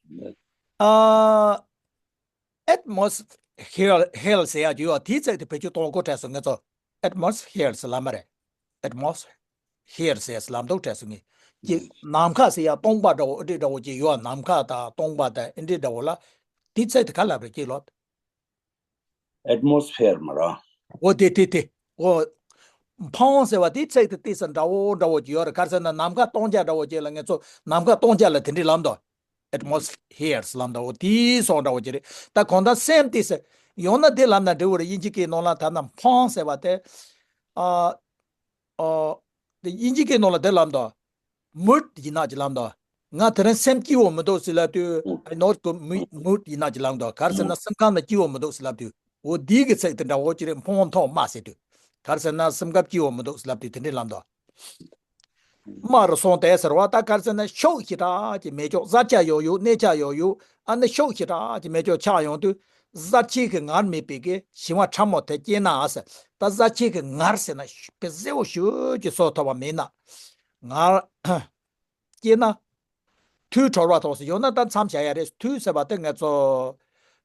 བ། ཨ། ཨེཊ་མོ་སི་ཕི་ཡར་ཟེར་ཡ་ཅིག་ཡོད། དེའི་ཚིག་དེ་བེད་སྤྱོད་གཏོང་དགོས་དྲན་སོང་ངས་ཚོ། ཨེཊ་མོ་སི་ཕི་ཡར་ཟེར་ལབ་མ་རེད། ཨེཊ་མོ་སི་ཕི་ཡར་ཟེར་ལབ་འདུག་དྲན་སོང་ངས། ཅིག་ནམ་མཁའ་ཟེར་ཡ་སྟོང་པ་འདྲ་བོ་ཨེ་འདྲ་འདྲ་བོ་ཅིག་ཡོད། ནམ་མཁའ་དང་སྟོང་པ་དང་ཨེ་འདྲ་འདྲ་བོ་ལ། དེའི་ཚིག་དེ་ག་ལབ་རེད་ཅིག་ལོ། ཨེཊ་མོ་སི་ཕི་ཡར་མ་རེད། འོ་དེ་དེ་དེ། འོ། འཕང་ཟེར་བ་དེའི་ཚིག་དེ་ཏོག་ཙམ་འདྲ་བོ་འདྲ་བོ་ཅིག་ཡོད་རེད། ག་རེ་ཟེར་ན་ནམ་མཁའ་སྟོང་རྐྱང་འདྲ་བོ་ཅིག་ལ་ངས་ཚོ་ནམ་མཁའ་སྟོང་རྐྱང་ལ་དེ་འདྲས་ལབ་འདུག་ཨེཊ་མོ་སི་ཕི་ཡར་ལབ་འདུག་འོ་དེའི་སོང་འདྲ་བོ་ཅིག་རེད། ད་གང་ལྟར་སེམས་དེ་ཟེར། ཡང་ན་དེ་ལབ་ན་འགྲིག་གི་རེད། དབྱིན་ཇི་སྐད་ནང་ལ་ཐ་ན་འཕང་ཟེར་བ་དེ། ཨ། ཨ། དེ་དབྱིན་ཇི་སྐད་ནང་ལ་དེ་ལབ་འདུག་མུཌ་ཡིན་ན་ཅིག་ལབ་འདུག་ང་དེ་རིང་སེམས་སྐྱིད་པོ་མི་འདུག་ཟེར་ལབ་དུས། I'm not good mood. མུཌ་ཡིན་ན་ཅིག་ལབ་འདུག་ག་རེ་ཟེར་ན་སེམས་ཁམས་ལ་སྐྱིད་པོ་མི་འདུག་ཟེར་ལབ་དུས། འོ་འདི་གི་ཚིག་དེ་འདྲ་བོ་ཅིག་རེད། འཕང་ཐོག་དམའ་ཟེར་དུས། ག་རེ་ཟེར་ན་སེམས་ཁམས་སྐྱིད་པོ་མི་འདུག་ཟེར་ལབ་དུས་དེ་འདྲས་ལབ་འདུག་དམའ་རུ་སོང་སྟེ་ཟེར་བ་ད་ག་རེ་ཟེར་ན་ཤུགས་ཞེ་དྲག་ཅིག་མེད་ཀྱོག་བཟའ་བཅའ་ཡང་ཡོད། གནས་བཅའ་ཡང་ཡོད། ཨ་ནི་ཤུགས་ཞེ་དྲག་ཅིག་མེད་ཀྱོག་ཆགས་ཡོང་དུས། བཟའ་བཅའ་གི་ངར་མེད་པའི་གི་ཞིང་བ་ཕྲ་མོ་དེ་སྐྱེས་ན་ཟེར། ད་བཟའ་བཅའ་གི་ངར་ཟེར་ན་དཔེ་གསལ་པོ་ཞེ་ཅིག་བཟོ་ཐུབ་པ་མེད་ན། ངར་སྐྱེས་ན། ཐུགས་གྲོལ་བ་དང་ཟེར། ཡང་ན་ད་མཚམས་བཞག་ཡ་རེད། ཐུགས་ཟེར་བ་དེ་ང་ཚོ་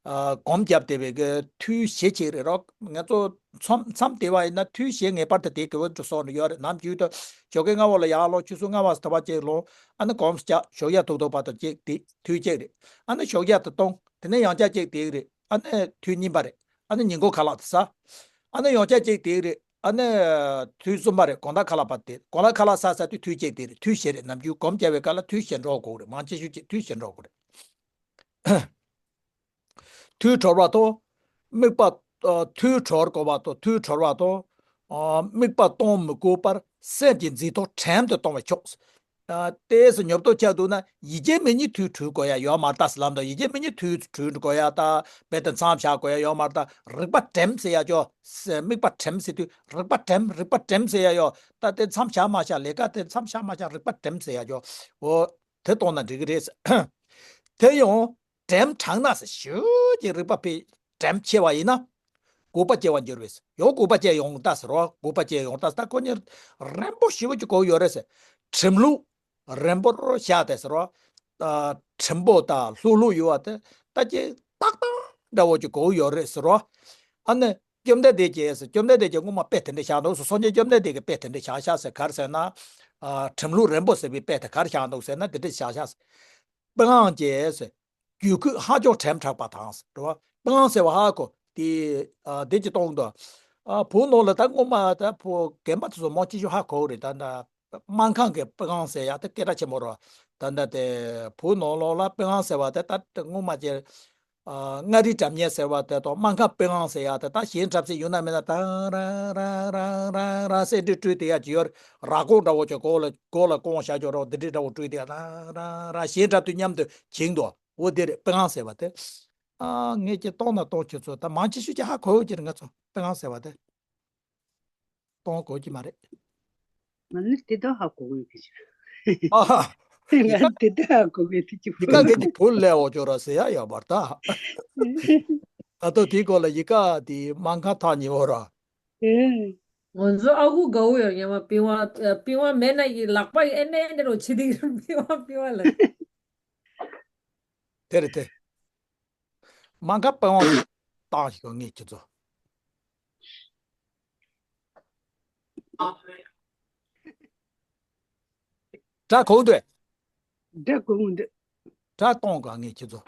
ཨ་སྒོམ་བརྒྱབ་བསྡད་པའི་གི་ཐུགས་བཞེད་ཅིག་རེད་རོགས། ང་ཚོ་མཚམས་མཚམས་བསྡད་པ་ཡིན་ན་ཐུགས་བཞེད་ངེས་པར་དུ་དེ་དགོས་པ་འགྲོ་སོགས་ནི་ཡོད་རེད། ནམ་རྒྱུན་དུ་ཞོགས་ཀས་སྔ་པོ་ལ་ཡར་ལོངས། ཆུ་ཚོད་ལྔ་པ་ཟེར་བ་ཅིག་ལོངས། ཨ་ནི་སྒོམ་བརྒྱབ། ཞོགས་ཇ་ཐུག་ཐུག་བར་དུ་ཅིག་དེ་ཐུགས་གཅིག་རེད། ཨ་ནི་ཞོགས་ཇ་དེ་བཏུང་། དེ་ནས་ཡང་བསྐྱར་ཅིག་དེ་རེད། ཨ་ནི་ཐུགས་གཉིས་པ་རེད། ཨ་ནི་ཉིན་གུང་ཁ་ལག་དེ་ཟ། ཨ་ནི་ཡང་བསྐྱར་ཅིག་དེ་རེད། ཨ་ནི་ཐུགས་གསུམ་པ་རེད། དགོང་དག་ཁ་ལག་པ་དེ། དགོང་དག་ཁ་ལག་ཟ་ཟ་དུས་ཐུགས་གཅིག་དེ་རེད། ཐུགས་བཞེད་རེད། ནམ་རྒྱུན་སྒོམ་བརྒྱབ་པའི་སྐབས་ལ་ཐུགས་བཞེད་འགྲོ་དགོས་རེད། མང་ཆེ་ཤོས་ཀྱིས་ཐུགས་བཞེད་འགྲོ་དགོས་རེད། ཐུགས་གྲོལ་བ་དང་། དམིགས་པ། ཨ། ཐུགས་གྲོལ་དགོས་པ་དང་། ཐུགས་གྲོལ་བ་དང་། ཨ། དམིགས་པ་གཏོང་མི་དགོས་པར་སེམས་ཀྱི་འཛིན་སྟངས་དྲན་དུ་གཏོང་བས་ཆོག་ཨ། ཏོག་ཙམ་ཉོབ་ཏོ་ཆགས་འདུག་ན་ཡིད་ཆེས་མེད་ཉིད་ཐུགས་གྲོལ་དགོས་ཡ་ཡོད་མ་རེད་ད་ཟེར་ལབ་འདུག་ཡིད་ཆེས་མེད་ཉིད་ཐུགས་གྲོལ་དགོས་ཡ་ད་རྦད་དེ་མཚམས་བཞག་དགོས་ཡ་ཡོད་མ་རེད་ད། རིག་པ་དྲན་ཟེར་ཡ་ཅོ། དམིགས་པ་དྲན་ཟེར་དུས་རིག་པ་དྲན། རིག་པ་དྲན་ཟེར་ཡ་ཡོད་ད། དེ་མཚམས་བཞག་མ་བཞག་ལས་ཀ་དེ་མཚམས་བཞག་མ་བཞག་རིག་པ་དྲན་ཟེར་ཡ་ཅོ། འོ། དེ་གཏོང་ན་འགྲིག་གི་རེད། དེ་ཡང་དྲན་དྲགས་ན་ཟེར། ཞེ་ཅིག་རིག་པ་དཔེ་དྲན་ཆེ་བ་ཡིན་ན། འགོག་པ་སྐྱེ་བར་འགྱུར་བས། ཡང་འགོག་པ་སྐྱེ་ཡོང་ད་ཟེར་རོ། འགོག་པ་སྐྱེ་ཡོང་ད་ཟེར། ད་ཁོ་གཉིས་རན་པོ་ཞེ་པོ་ཅིག་གོ་ཡོད་རེད་ཟེར། གྲིམ་ལྷུག་རན་པོ་རུ་བཞག་དེ་ཟེར་རོ། ཨ། གྲིམ་པོ་དང་ལྷུག་ལྷུག་ཡོད་པ་དེ་ད་ཅིག་ཏག་ཏག་འདྲ་བོ་ཅིག་གོ་ཡོད་རེད་ཟེར་རོ། ཨ་ནི་བཅོམ་ལྡན་འདས་ཀྱིས་ཟེར། བཅོམ་ལྡན་འདས་ཀྱིས་སྔོན་མ་དཔེ་དེ་འདྲ་བཞག་འདུག་ཟེར། སངས་རྒྱས་བཅོམ་ལྡན་འདས་ཀྱིས་དཔེ་དེ་འདྲ་བཞག་ཤག་ཟེར། ག་རེ་ཟེར་ན། ཨ། གྲིམ་ལྷུག་རན་པོ་ཟེར་བའི་དཔེ་དེ་ག་རེ་བཞག་འདུག་ཟེར་ན་དེ་འདྲ་བཞག་ཤག་ཟེར། པི་ཝང་གིས་ཟེར། རྒྱུད་སྐུད་ཧ་ཅང་དྲན་དྲགས་པ་དང་ཟེར་བ། པི་ཝང་ཟེར་བ་ཧ་གོ། དེ། ཨ། དེ་ཅིག་གཏོང་དུས། ཨ། བོད་ནང་ལ་ད་སྔོན་མ་ད་བོད་རྒན་པ་དེ་ཚོ་མང་ཆེ་ཤོས་ཧ་གོ་གི་རེད། ད་ད་སྨར་ཁམས་ཀྱི་པི་ཝང་ཟེར་ཡ་དེ་སྐད་གྲགས་ཆེན་པོ་རེད། ད་ད་དེ་བོད་ནང་ལོགས་ལ་པི་ཝང་ཟེར་བ་དེ་ད་སྔོན་མ་ཅིག་ཨ། མངའ་རིས་སྒྲ་སྙན་ཟེར་བ་དེ་དང་སྨར་ཁམས་པི་ཝང་ཟེར་ཡ་དེ་ད་གཞན་འཁྲབ་སའི་ཡུལ་ན་མེད་ན་ད་ར་ར་ར་ར་ར་ཟེར་འདི་དཀྲོལ་བསྡད་ཡ་ཅིག་ཡོད་རེད། ར་སྐོང་འདྲ་བོ་ཅིག་གོ་ལ་གོ་ལ་སྐོང་བཞག་ཅོག་རོགས་འདི་འདྲའི་འདྲ་བོ་དཀྲོལ་བསྡད་ཡ་ད་ར་ར་གཞན་འཁྲབ་དུས་མཉམ་དུ་བྱིང་འདུག་འོ་དེ་རེད། པི་ཝང་ཟེར་བ་དེ། ཨ། ངས་ཀྱི་གཏོང་ན་གཏོང་ཁྱེད་ཚོ་ད་མང་ཆེ་ཤོས་ཀྱི་ཧ་གོ་ཡོད་ཀྱི་རེད། ང་ཚོ་པི་ཝང་ཟེར་བ་དེ་གཏོང་གོ་གི་མ་རེད། ང་ནི་དེ་དག་ཧ་གོ་གི་ཡོད་ཀྱི་ཨ་ཧ། ང་དེ་དག་ཧ་གོ་གི་ཡོད་ཀྱི་ཡི་ག་གེ་ཀྱི་བུ་ལས་འོ་ཅོ་ར་ཟེར་ཡ་ཡོད་པར་ད། ད་ལྟ་དེའི་སྐོར་ལ་ཡི་ག་དེ་སྨར་ཁམས་ཐག་ཉེ་བོ་ར། ཨེ། ང་ཚོ་ཨ་ཁུ་དགའ་བོ་ཡོད་ཉི་མ་པི་ཝང་། ཨ། པི་ཝང་མེད་ན་ཡི་ལག་པ་ཡི་ཨེ་ནེ་ཨེ་ནེ་རུ་ཆི་དེ་པི་ཝང་པི་ཝང་ལ། དེ་རེད་དེ། སྨར་ཁམས་པི་ཝང་བཏང་ཞིག་ངས་ཁྱེད་ཚོ། སྒྲ་གོ་འདུག་སྒྲ་གོ་འདུག་སྒྲ་གཏོང་ག་ངས་ཁྱེད་ཚོ།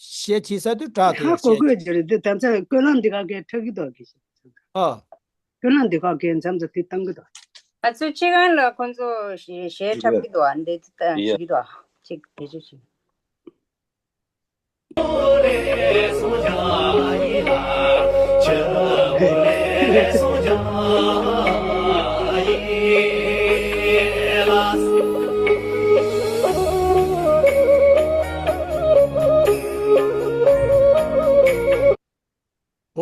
བཤད་ཅི་ཟེར་དུས་སྒྲ་དེ་ཧ་གོ་བཤད་གོ་རྒྱུ་རེད། འདི་ད་ཚ་ཀོ་ལང་འདི་ག་གེ་ཁྲ་གི་དོ་གི་ཤི། ཨ། ཀོ་ལང་འདི་ག་གེ་མཚམས་ཚ་དེ་བཏང་གི་དོ། ཨ་ཚོ་ཅི་གང་ལ་ཁོང་ཚོ་ཞེ་ཞེ་འཁྲབ་གི་དོ། ཨ་འདི་ད་ཡ་ཞི་གི་དོ། ཅིག་དེ་ཅི་ཞིག་འོ་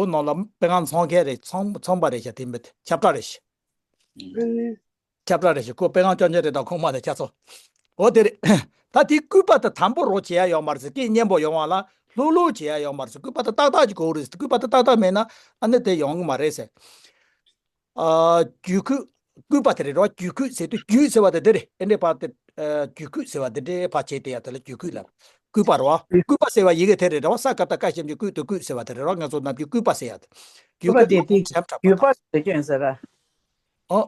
ནང་ལ་དཔེ་ཁང་ཚང་མཁན་རེད། ཚང་ཚང་པ་རེད་ཤག་དེ་མི་ཁྱབ་བསྒྲགས་རེད་ཤག་ཨ་ནི། ཁྱབ་བསྒྲགས་རེད་ཤག་ཁོ་དཔེ་ཁང་སྐྱོན་ཅན་རེད། ད་ཁོང་མ་ནས་ཁྱབ་སོང་། འོ་དེ་རེད། ད་དེ་སྐུད་པ་དེ་དམ་པོ་རོགས་བྱེད་ཡ་ཡོད་མ་རེད་ཟེར། སྐད་སྙན་པོ་ཡོང་བ་ལ་ལྷུག་ལྷུག་བྱེད་ཡ་ཡོད་མ་རེད་ཟེར། སྐུད་པ་དེ་ཏག་ཏག་ཅིག་དགོས་རེད་ཟེར། སྐུད་པ་དེ་ཏག་ཏག་མེད་ན་ཨ་ནི་དེ་ཡོང་གི་མ་རེད་ཟེར། ཨ། རྒྱུད་སྐུད། སྐུད་པ་དེ་རེད་རོ། རྒྱུད་སྐུད་ཟེར་དུས་རྒྱུད་ཟེར་བ་དེ་འདི་རེད། ཨེ་འདྲས་ཕར་དེ། ཨ། རྒྱུད་སྐུད་ཟེར་བ་འདི་འདྲས་ཕར་བྱས་ཏེ་ཡ་དེ་ལ་རྒྱུད་སྐུད་ལབ། སྐུད་པ་རོ། སྐུད་པ་ཟེར་བ་ཡི་གེ་དེ་རེད་རོ། ས་ཀ་བཏགས་སྐ་ཞབས་ཀྱུ་སྐུད་དུ་སྐུད་ཟེར་བ་དེ་རེད་རོ། ང་ཚོ་ནམ་རྒྱུན་སྐུད་པ་ཟེར་ཡ་དེ། རྒྱུད་སྐུད་དེ་དེ་རྒྱུད་པ་ཟེར་སྐྱོན་ཟེར་ར། ཨོ།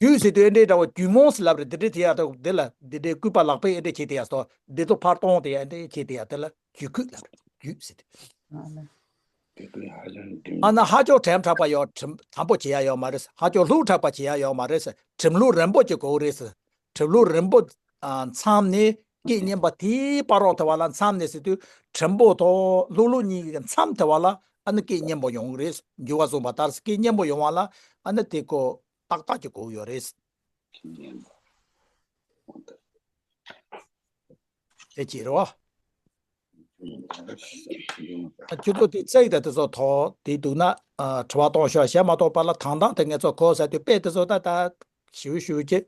རྒྱུད་ཟེར་དུས་ཨེ་འདྲས་འདྲ་བོ་རྒྱུད་མོང་ཟེར་ལབ་རེད། འདི་འདྲས་དེ་ཡ་དེ་འདི་ལ་འདི་འདྲས་སྐུད་པ་ལག་པས་ཨེ་འདྲས་བྱས་ཏེ་ཡ་སོ་འདི་ཚོ་ཕར་གཏོང་དེ་ཡ་ཨེ་འདྲས་བྱས་ཏེ་ཡ་དེ་ལ་རྒྱུད་སྐུད་ལབ་རེད། རྒྱུད་ཟེར་དུས། ཨ་ནི་ཧ་ཅང་དྲན་དྲག་པ་ཡོད། དྲན་དམ་པོ་བྱེད་ཡ་ཡོད་མ་རེད། ཧ་ཅང་ལྷུག་དྲག་པ་བྱེད་ཡ་ཡོད་མ་རེད། དྲན་ལྷུག་རིང་པོ་ཅིག་དགོས་རེད། དྲན་ལྷུག་རིང་པོ། ཨ། མཚམས་ནས་སྐད་སྙན་པ་དེའི་བར་རོགས་དེ་བ་ལ། མཚམས་ནས་ཟེར་དུས་དྲན་པོ་དང་ལྷུག་ལྷུག་གཉིས་ཀྱི་མཚམས་དེ་བ་ལ་ཨ་ནི་སྐད་སྙན་པོ་ཡོང་གི་རེད། འགྱུར་བ་བཟུང་བ་ལྟར་སྐད་སྙན་པོ་ཡོང་བ་ལ་ཨ་ནི་དེ་ཀོ་ཏག་ཏག་ཅིག་དགོས་ཡོད་རེད། དེ་ཅི་རེད་བ། ཁྱོད་ཚོ་དེ་ཚིག་དང་དེ་ཚོ་ཐོག་དེ་འདུག་ན། ཨ། དྲི་བ་གཏོང་ཤོག་བྱས་མ་གཏོགས་པ་ལ་དང་ཐང་དེ་ངས་ཚོ་གོ་ས་དུས་དཔེ་དེ་ཚོ་ད་ད་ཞིབ་ཞིབ་ཀྱི།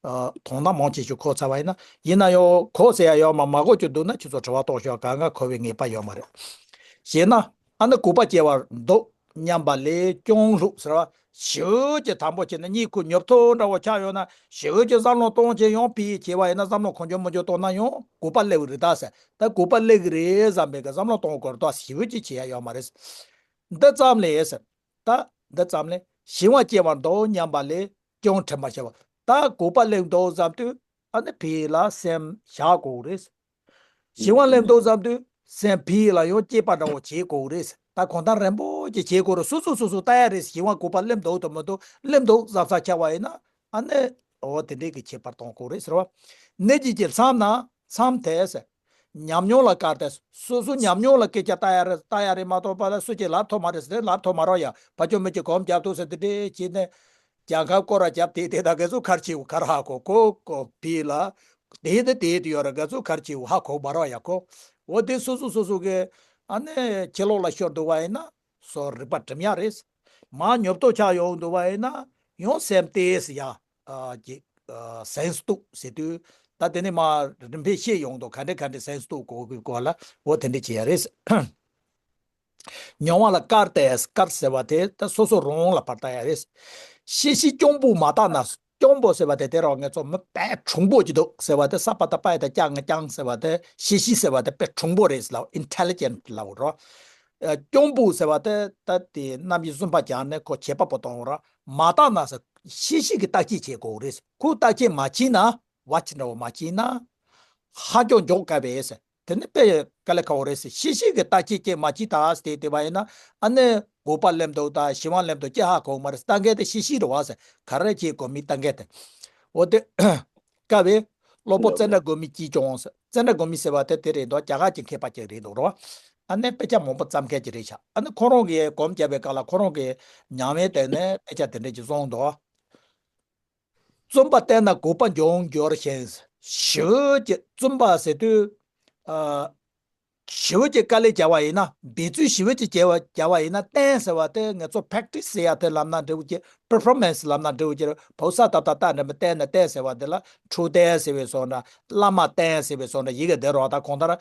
ཨ། དོན་དག་མང་ཆེ་ཤོས་གོ་ཚར་བ་ཡིན་ན། ཡིན་ན་ཡང་གོ་ས་ཡ་ཡོད་མ་མ་གོ་རྒྱུ་འདུག་ན་ཁྱོད་ཚོ་དྲི་བ་གཏོང་ཤོག་གང་ག་གོ་བའི་ངེས་པ་ཡོད་མ་རེད། ཞེ་ན། ཨ་ནི་དགོས་པ་སྐྱེ་བར་འདོད་སྙམ་པ་ལས་སྐྱོན་ལྷུག་ཟེར་བ། ཞི་བའི་ཀྱི་དམ་པོ་བྱས་ན་གཉིད་ཁུག་ཉོབ་ཐོ་འདྲ་བོ་ཆགས་ཡོད་ན། ཞི་བའི་ཀྱི་བསམ་བློ་གཏོང་བྱས་ཡང་ཕི་བྱས་པ་ཡིན་ན། བསམ་བློ་གང་བྱུང་མང་བྱུང་གཏོང་ན་ཡང་དགོས་པ་སླེབས་རེད་ད་ཟེར། ད་དགོས་པ་སླེབས་ཀྱི་རེད་བསམ་པའི་གི་བསམ་བློ་གཏོང་དགོས་རེད་ད། ཞི་བའི་ཀྱི་བྱེད་ཡ་ཡོད་མ་རེད། འདི་ཙམ་ལས་ཟེར། ད་འདི་ཙམ་ལས་ཞི་བ་སྐྱེ་བར་འདོད་སྙམ་པ་ལས་སྐྱོན་དྲན་པར་བྱ་བ། ད་དགོས་པ་སླེབས་འདུག་བསམ་དུས་ཨ་ནི་ཕི་ལ་སེམས་བཞག་དགོས་རེད། ཞི་བ་སླེབས་འདུག་བསམ་དུས་སེམས་ཕི་ལ་ཡང་སྐྱེས་པ་འདྲ་བོ་བྱེད་དགོས་རེད། ད་གང་ལྟར་རན་པོ་ཅིག་བྱེད་དགོས་རེད། སོ་སོ་སོ་སོ་ལྟ་ཡ་རེད། ཞི་བ་དགོས་པ་སླེབས་འདུག་དང་མི་འདུག་སླེབས་འདུག་བསམ་ས་ཆགས་པ་ཡིན་ན་ཨ་ནི་འོ་དེ་འདྲས་ཀྱི་ཁྱད་པར་གཏོང་དགོས་རེད་ཟེར་བ། གནད་ཀྱི་ཀྱི་མཚམས་ན་མཚམས་དེ་ཟེར། ཉམས་མྱོང་ལ་བཀར་ཏེ་སོ་སོ་ཉམས་མྱོང་ལ་སྐད་ཆ་བལྟ་ཡ་རེད། བལྟ་ཡ་རེད་མ་གཏོགས་པ་ལ་སུ་གཅིག་ལབ་ཐུབ་མ་རེད་ཟེར་ཏེ་ལབ་ཐུབ་མ་རེད་ཡ། ཕ་ཆོས་མི་གཅིག་གོམ་རྒྱབ་འདུག་ཟེར་དེ་འདྲས་བྱས་ནས། རྒྱལ་ཁབ་སྐོར་ར་རྒྱབ་དེ་དེ་དང་ག་ཚོད་གར་ཆེའུ་གར་ཧ་གོ་གོ་གོ་བི་ལ། དེ་དེ་དེ་དེ་ཡོད་ར་ག་ཚོད་གར་ཆེའུ་ཧ་གོ་བ་ར་ཡ་གོ། འོ་དེ་སོ་སོ་སོ་སོ་གི་ཨ་ནི་ཕྱི་ལོགས་ལ་ཤོར་འདུག་བ་ཡིན་ན་སོ་རིག་པ་སྒྲིམ་ཡ་རེད། མ་ཉོབ་ཏོ་ཆགས་ཡོང་འདུག་བ་ཡིན་ན་ཡང་སེམས་ཏེས་ཡ། ཨ་ཅིག་ཨ་སེམས་སྟུག་ཟེར་དུས་ད་དེ་ནི་མ་རིམ་པས་ཤེས་ཡོང་འདུག་ག་འདྲས་ག་འདྲས་སེམས་སྟུག་གོ་གི་གོ་ལ་འོ་དེ་འདྲས་བྱེད་ཡ་རེད། མྱོང་བ་ལ་བཀར་ཏེ། བཀར་ཟེར་བ་དེ་ད་སོ་སོ་རང་ལ་བར་བཏགས་ཡ་རེད། ཤེས་བཞིན་སྐྱོང་བུ་མ་བརྟགས་ན། སྐྱོང་བུ་ཟེར་བ་དེ་དེ་རང་ངེད་ཚོ་མི་དཔེ་གྲུང་པོ་ཅིག་འདུག་ཟེར་བ་དེ་ས་པ་ད་པ་ཡ་ད་ཀྱ་ང་རྐྱང་ཟེར་བ་དེ་ཤེས་བཞིན་ཟེར་བ་དེ་དཔེ་གྲུང་པོ་རེད་ལབ། ཨིན་ཊེ་ལི་ཇེན་ཊི་ལབ་རོ། སྐྱོང་བུ་ཟེར་བ་དེ་ད་དེ་རྣམ་དབྱེ་གསུམ་པ་སྦྱར་ནས་ཁོ་བྱེད་པ་པོ་གཏོང་ར། མ་བརྟགས་ན་ཟེར་ཤེས་བཞིན་གྱི་བརྟག་དཔྱད་བྱེད་དགོས་རེད། ཁོ་བརྟག་དཔྱད་མ་བྱས་ན། བ་ཅི་འདྲ་བོ་མ་བྱས་ན། ཧ་ཅང་འཇོག་དཀའ་བས་ཟེར། དེ་ནི་དཔེ་དཀའ་ལས་ཁག་པོ་རེད་ཟེར། ཤེས་བཞིན་གྱི་བརྟག་དཔྱད་ཅིག་མ་བྱས་ད་ཟེར་དེ་བ་ཡིན་ན་ཨ་ནི་དགོས་པ་སླེབས་འདུག་ད་ཞི་བ་སླེབས་འདུག་ཅི་ཧ་གོ་མ་རེད། ལྟ་མཁན་དེ་ཤེས་བཞིན་རེད་བ་ཟེར། ག་རེ་བྱེད་དགོས་མིན་ལྟ་མཁན་དེ། འོ་དེ། དཀའ་བས། སློབ་དཔོན་ཙནྡྲ་གོ་མི་གཅིག་ཀྱང་ཟེར། ཙནྡྲ་གོ་མི་ཟེར་བ་དེ་དེ་རེད་འདུག་རྒྱ་གར་གྱི་མཁས་པ་ཅིག་རེད་འདུག་རེད་བ། ཨ་ནི་དཔེ་ཆ་མང་པོ་བརྩམས་མཁན་ཅིག་རེད་ཤག་ཨ་ནི་ཁོ་རང་གིས་གོམ་བརྒྱབ་པའི་སྐབས་ལ་ཁོ་རང་གིས་ཉམས་ལེན་བསྟན་ནས་དཔེ་ཆ་དེ་འདྲ་ཅིག་བཟོས་འདུག་བརྩོན་པ་བརྟན་ན་དགོས་པ་འབྱུང་འགྱུར་ཞིང་། ཞི་བའི་ཀྱི་བརྩོན་པ་ཟེར་དུས། ཨ། ཞི་བའི་ཀྱི་དཀའ་ལས་བརྒྱབ་པ་ཡིན་ན། འབད་བརྩོན་ཞི་བའི་ཀྱི་བརྒྱབ་པ་བརྒྱབ་པ་ཡིན་ན་བརྟན་ཟེར་བ་དེ་ངེད་ཚོ་པེ་རེག་ཊི་སི་ཟེར་ཡ་དེ་ལབ་ན་འགྲིག་གི། པེར་ཕོར་མེན་སི་ལབ་ན་འགྲིག་གི། བོད་ས་ཏག་ཏག་ཏག་འདྲ་མི་བརྟན་ན་བརྟན་ཟེར་བ་དེ་ལ་འཕྲོད་བརྟན་ཟེར་བའི་བཟོ་འདྲ། བླ་མ་བརྟན་ཟེར་བའི་བཟོ་འདྲ་ཡི་གེ་དེ་རོ། ད་གང་ལྟར་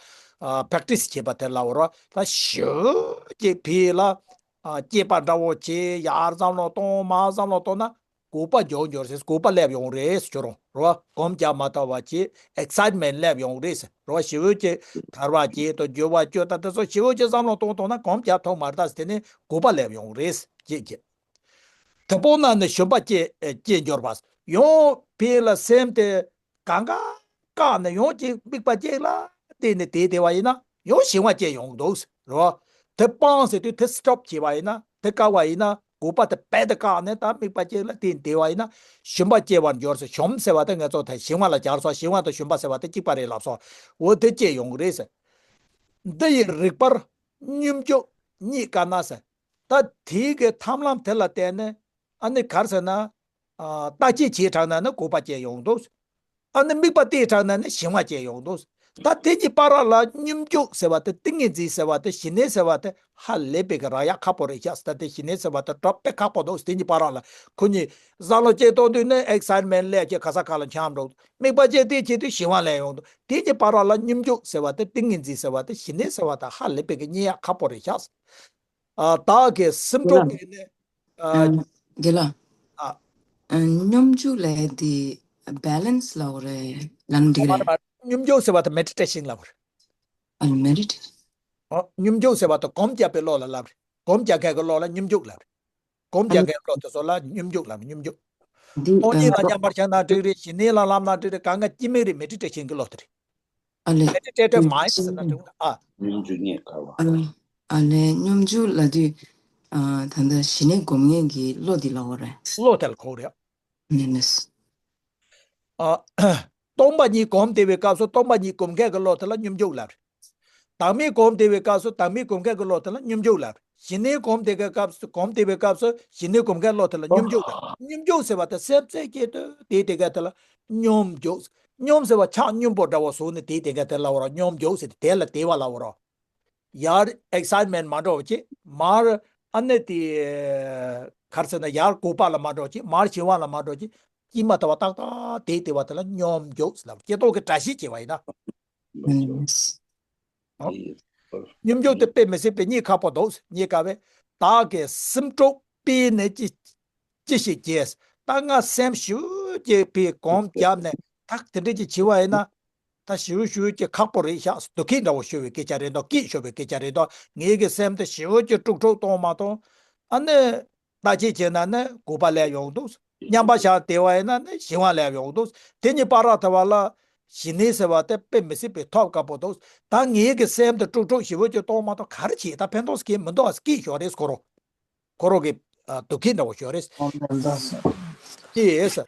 པེ་རེག་ཊི་སི་བྱེད་པ་དེ་ལབ་རོ། ད་ཞི་བའི་ཀྱི་ཕི་ལ། ཨ། སྐྱེས་པ་འདྲ་བོ་བྱེད། ཡར་བསམ་བློ་གཏོང་མར་བསམ་བློ་གཏོང་ན། དགོས་པ་འབྱུང་འགྱུར་ཟེར། དགོས་པ་སླེབས་ཡོང་རེད་ཟེར་ཁྱོད་རང་རོ། གོམ་རྒྱག་མ་ཐུབ་པ་བྱེད། ཨེག་སའིཊ་མེན་ཊི་སླེབས་ཡོང་རེད་ཟེར་རོ། ཞི་བའི་ཀྱི་དར་བ་བྱེད་དང་འགྱུར་བ་སྐྱོད་ད་དེ་ཚོ་ཞི་བའི་ཀྱི་བསམ་བློ་གཏོང་གཏོང་ན་གོམ་རྒྱག་ཐུབ་མ་རེད་ད་ཟེར། དེ་ནི་དགོས་པ་སླེབས་ཡོང་རེད་ཟེར་ཅེས་བྱེད། དེ་སྤོང་ན་ནི་ཞུམ་པ་སྐྱེ་སྐྱེ་འགྱུར་བ། ཡང་ཕི་ལ་སེམས་དེ་གང་ག་བཀག་ནས་ཡང་ཅིག་དམིགས་པ་གཅིག་ལ་བལྟས་ནས་དེ་བདེ་བ་ཡིན་ན་ཡང་ཞི་བ་སྐྱེ་ཡོང་འདུག་རེད་བ། དེ་སྤང་ཟེར་དུས་དེ་སི་ཊོབ་བྱས་པ་ཡིན་ན། དེ་བཀག་པ་ཡིན་ན། དགོས་པ་དེ་རྦད་དེ་བཀག་ནས་ད་དམིགས་པ་གཅིག་ལ་བལྟས་བདེ་བ་ཡིན་ན་ཞུམ་པ་སྐྱེ་བར་འགྱུར་ཟེར། ཞུམ་ཟེར་བ་དེ་ངེད་ཚོ་ད་ཞི་བ་ལ་སྦྱར་སོང་། ཞི་བ་དང་ཞུམ་པ་ཟེར་བ་དེ་གཅིག་པ་རེད་ལབ་སོང་། འོ་དེ་སྐྱེ་ཡོང་གི་རེད་ཟེར། འདི་ཡི་རིགས་པར་སྙོམས་འཇུག་རྙེད་དཀའ་ན་ཟེར། ད་དེའི་གི་ཐབས་ལམ་དེ་ལ་བརྟེན་ནས་ཨ་ནི་ག་རེ་ཟེར་ན། ཨ་ལྟ་བྱེད་བྱས་དྲགས་ན་ནི་གོ་བ་ཅན་ཡོང་འདུག་ཨ་ནི་དམིགས་པ་གཏད་དྲགས་ན་ནི་གཞན་དབང་ཅན་ཡོང་འདུག་ད་དེ་གཉིས་བར་ལ་སྙོམས་འཇུག་ཟེར་བ་དེ། ཏིང་ངེ་འཛིན་ཟེར་བ་དེ། ཞི་གནས་ཟེར་བ་དེ་ཧ་ལས་པའི་གི་རག་ཡག་ཁག་པོ་རེད་ཤག་ཟེར། ད་དེ་ཞི་གནས་ཟེར་བ་དེ་དྲག་པོ་ཁག་པོ་འདུག་དེ་གཉིས་བར་ལ་ཁོ་གཉིས་བསམ་བློ་བྱེད་གཏོང་དུས་ནི་ཨེག་སའིཊ་མེན་ཊི་སླེབས་ཀྱི་ག་ས་ག་ལ་འཁྱམས་འགྲོ། དམིགས་པ་བྱས་ཏེ་བྱེད་དུས་གཞན་དབང་སླེབས་ཡོང་འདུག་དེ་གཉིས་བར་ལ་སྙོམས་འཇུག་ཟེར་བ་དེ། ཏིང་ངེ་འཛིན་ཟེར་བ་དེ། ཞི་གནས་ཟེར་བ་དེ་ཧ་ལས་པའི་གི་རྙེད་ཡག་ཁག་པོ་རེད་ཤག་ཨ་བདག་གི་སེམས་དྲོ་བས་ནི། ཨ་རྒན་ལགས། ཨ། ཨ་སྙོམས་འཇུག་ལབ་དེ་བྷེ་ལེན་སི་ལབ་དགོས་རེད། ལབ་ན་འགྲིག་གི་རེད། སྙོམས་འཇུག་ཟེར་བ་དེ་མེ་ཌི་ཊེ་ཤན་ལབ་དགོས་རེད། ཨ་མེ་ཌི་ཊེ་ཤན། ཨོ། སྙོམས་འཇུག་ཟེར་བ་དེ་སྒོམ་རྒྱག་པའི་བློ་ལ་ལབ་རེད། སྒོམ་རྒྱག་མཁན་གྱི་བློ་ལ་སྙོམས་འཇུག་ལབ་རེད། སྒོམ་རྒྱག་མཁན་བློ་དེ་ཚོ་ལ་སྙོམས་འཇུག་ལབ་རེད། སྙོམས་འཇུག་འདི་སྟོང་ཉིད་ལ་མཉམ་པར་བཞག་ན་འགྲིག་རེད། ཞི་གནས་ལ་ལབ་ན་འགྲིག་རེད། གང་ག་སྐྱེ་མེད་རེད། མེ་ཌི་ཊེ་ཤན་གྱི་བློ་དེ་རེད། ཨ་ལས། མེ་ཌི་ཊེ་ཊིབ་མའིན་ཌི་ཟེར་ན་འགྲིག་རེད། ཨ། སྙོམས་འཇུག་རྙེད་དཀའ་བ། ཨ་ལས། ཨ་ལས། སྙོམས་འཇུག་ལབ་དུས། ཨ་ད་ལྟ་ཞི་གནས་སྒོམ་མཁན་གྱི་བློ་འདི་ལབ་དགོས་རེད། བློ་དེ་ལ་གོ་རེད། ནི་ནི། ཨ། སྟོང་པ་ཉིད་སྒོམ་བསྡད་པའི་སྐབས་སུ་སྟོང་པ་ཉིད་སྒོམ་མཁན་གྱི་བློ་དེ་ལ་སྙོམས་འཇུག་ལབ་རེད། བདག་མེད་སྒོམ་བསྡད་པའི་སྐབས་སུ་བདག་མེད་སྒོམ་མཁན་གྱི་བློ་དེ་ལ་སྙོམས་འཇུག་ལབ་རེད། ཞི་གནས་སྒོམ་བསྡད་པའི་སྐབས་སུ། སྒོམ་བསྡད་པའི་སྐབས་སུ་ཞི་གནས་སྒོམ་མཁན་བློ་དེ་ལ་སྙོམས་འཇུག་ལབ་རེད། སྙོམས་འཇུག་ཟེར་བ་དེ་སེམས་རྩེ་གཅིག་ཏུ་དེ་དེ་ག་དེ་ལ་སྙོམས་འཇུག་སྙོམས་ཟེར་བ་ཆགས་སྙོམས་པོ་འདྲ་བོ་བཟོ་ནས་དེ་དེ་ག་དེ་ལབ་དགོས་རེད། སྙོམས་འཇུག་ཟེར་དེ་དེ་ལ་དེ་བ་ལབ་དགོས་རེད། ཡར་ཨེག་སའིཊ་མེན་ཊི་མ་འདྲ་བ་ཅིག་མར་ཨ་ནི་དེ་ག་རེ་ཟེར་ན། ཡར་གོ་བ་ལ་མ་འདྲ་བ་ཅིག་མར་གཞན་དབང་ལ་མ་འདྲ་བ་ཅིག་སྐྱེས་མ་ཐག་པ་ཏག་ཏག་དེ་དེ་བ་དེ་ལ་སྙོམས་འཇུག་ལབ། སྐྱེ་ཐོག་གི་སྒྲ་བཤད་བྱས་པ་ཡིན་ན། ཨ། སྙོམས་འཇུག་དེ་དཔེ་མི་སྲིད་པའི་རྙེད་ཁག་པོ་འདུག་རྙེད་དཀའ་བས། བདག་གི་སེམས་དྲོ་བས་ནི་ཅི། ཅི་ཞིག་བགྱི། ད་ང་སེམས་ཞེ་པོ་ཅིག་ཕར་སྒོམ་བརྒྱབ་ནས་ད་དེ་འདྲ་ཅིག་བྱས་པ་ཡིན་ན། ད་ཞེ་པོ་ཞེ་པོ་ཅིག་ཁག་པོ་རེད་ཤག་སྡུག་སྐད་འདྲ་བོ་ཤོར་བའི་སྐད་ཆ་རེད་འདུག་སྐད་ཤོར་བའི་སྐད་ཆ་རེད་འདུག་ངེད་ཀྱི་སེམས་དེ་ཞེ་པོ་ཅིག་དཀྲུག་དཀྲུག་གཏོང་མ་གཏོང་། ཨ་ནི་ལྟ་བྱེད་བྱས་ན་ནི་གོ་བ་སླེབས་ཡོང་འདུག་མཉམ་པ་བཞག་བསྡད་པ་ཡིན་ན་ནི་གཞན་དབང་སླེབས་ཡོང་འདུག་དེ་གཉིས་བར་ལ་དེ་བ་ལ་ཞི་གནས་ཟེར་བ་དེ་དཔེ་མི་སྲིད་པའི་ཐོབ་དཀའ་པོ་འདུག་ད་ངེད་ཀྱི་སེམས་དེ་དཀྲུག་དཀྲུག་ཞེ་པོ་ཅིག་གཏོང་མ་གཏོང་ག་རེ་བྱེད། ད་ཕན་ཐོགས་ཀྱི་མི་འདུག་སྐད་ཤོར་རེད། ཁོ་རང་ཁོ་རང་གི་ཨ་སྡུག་སྐད་འདྲ་བོ་ཤོར་རེད། ཨོ་ལགས་སོ། ཅེས།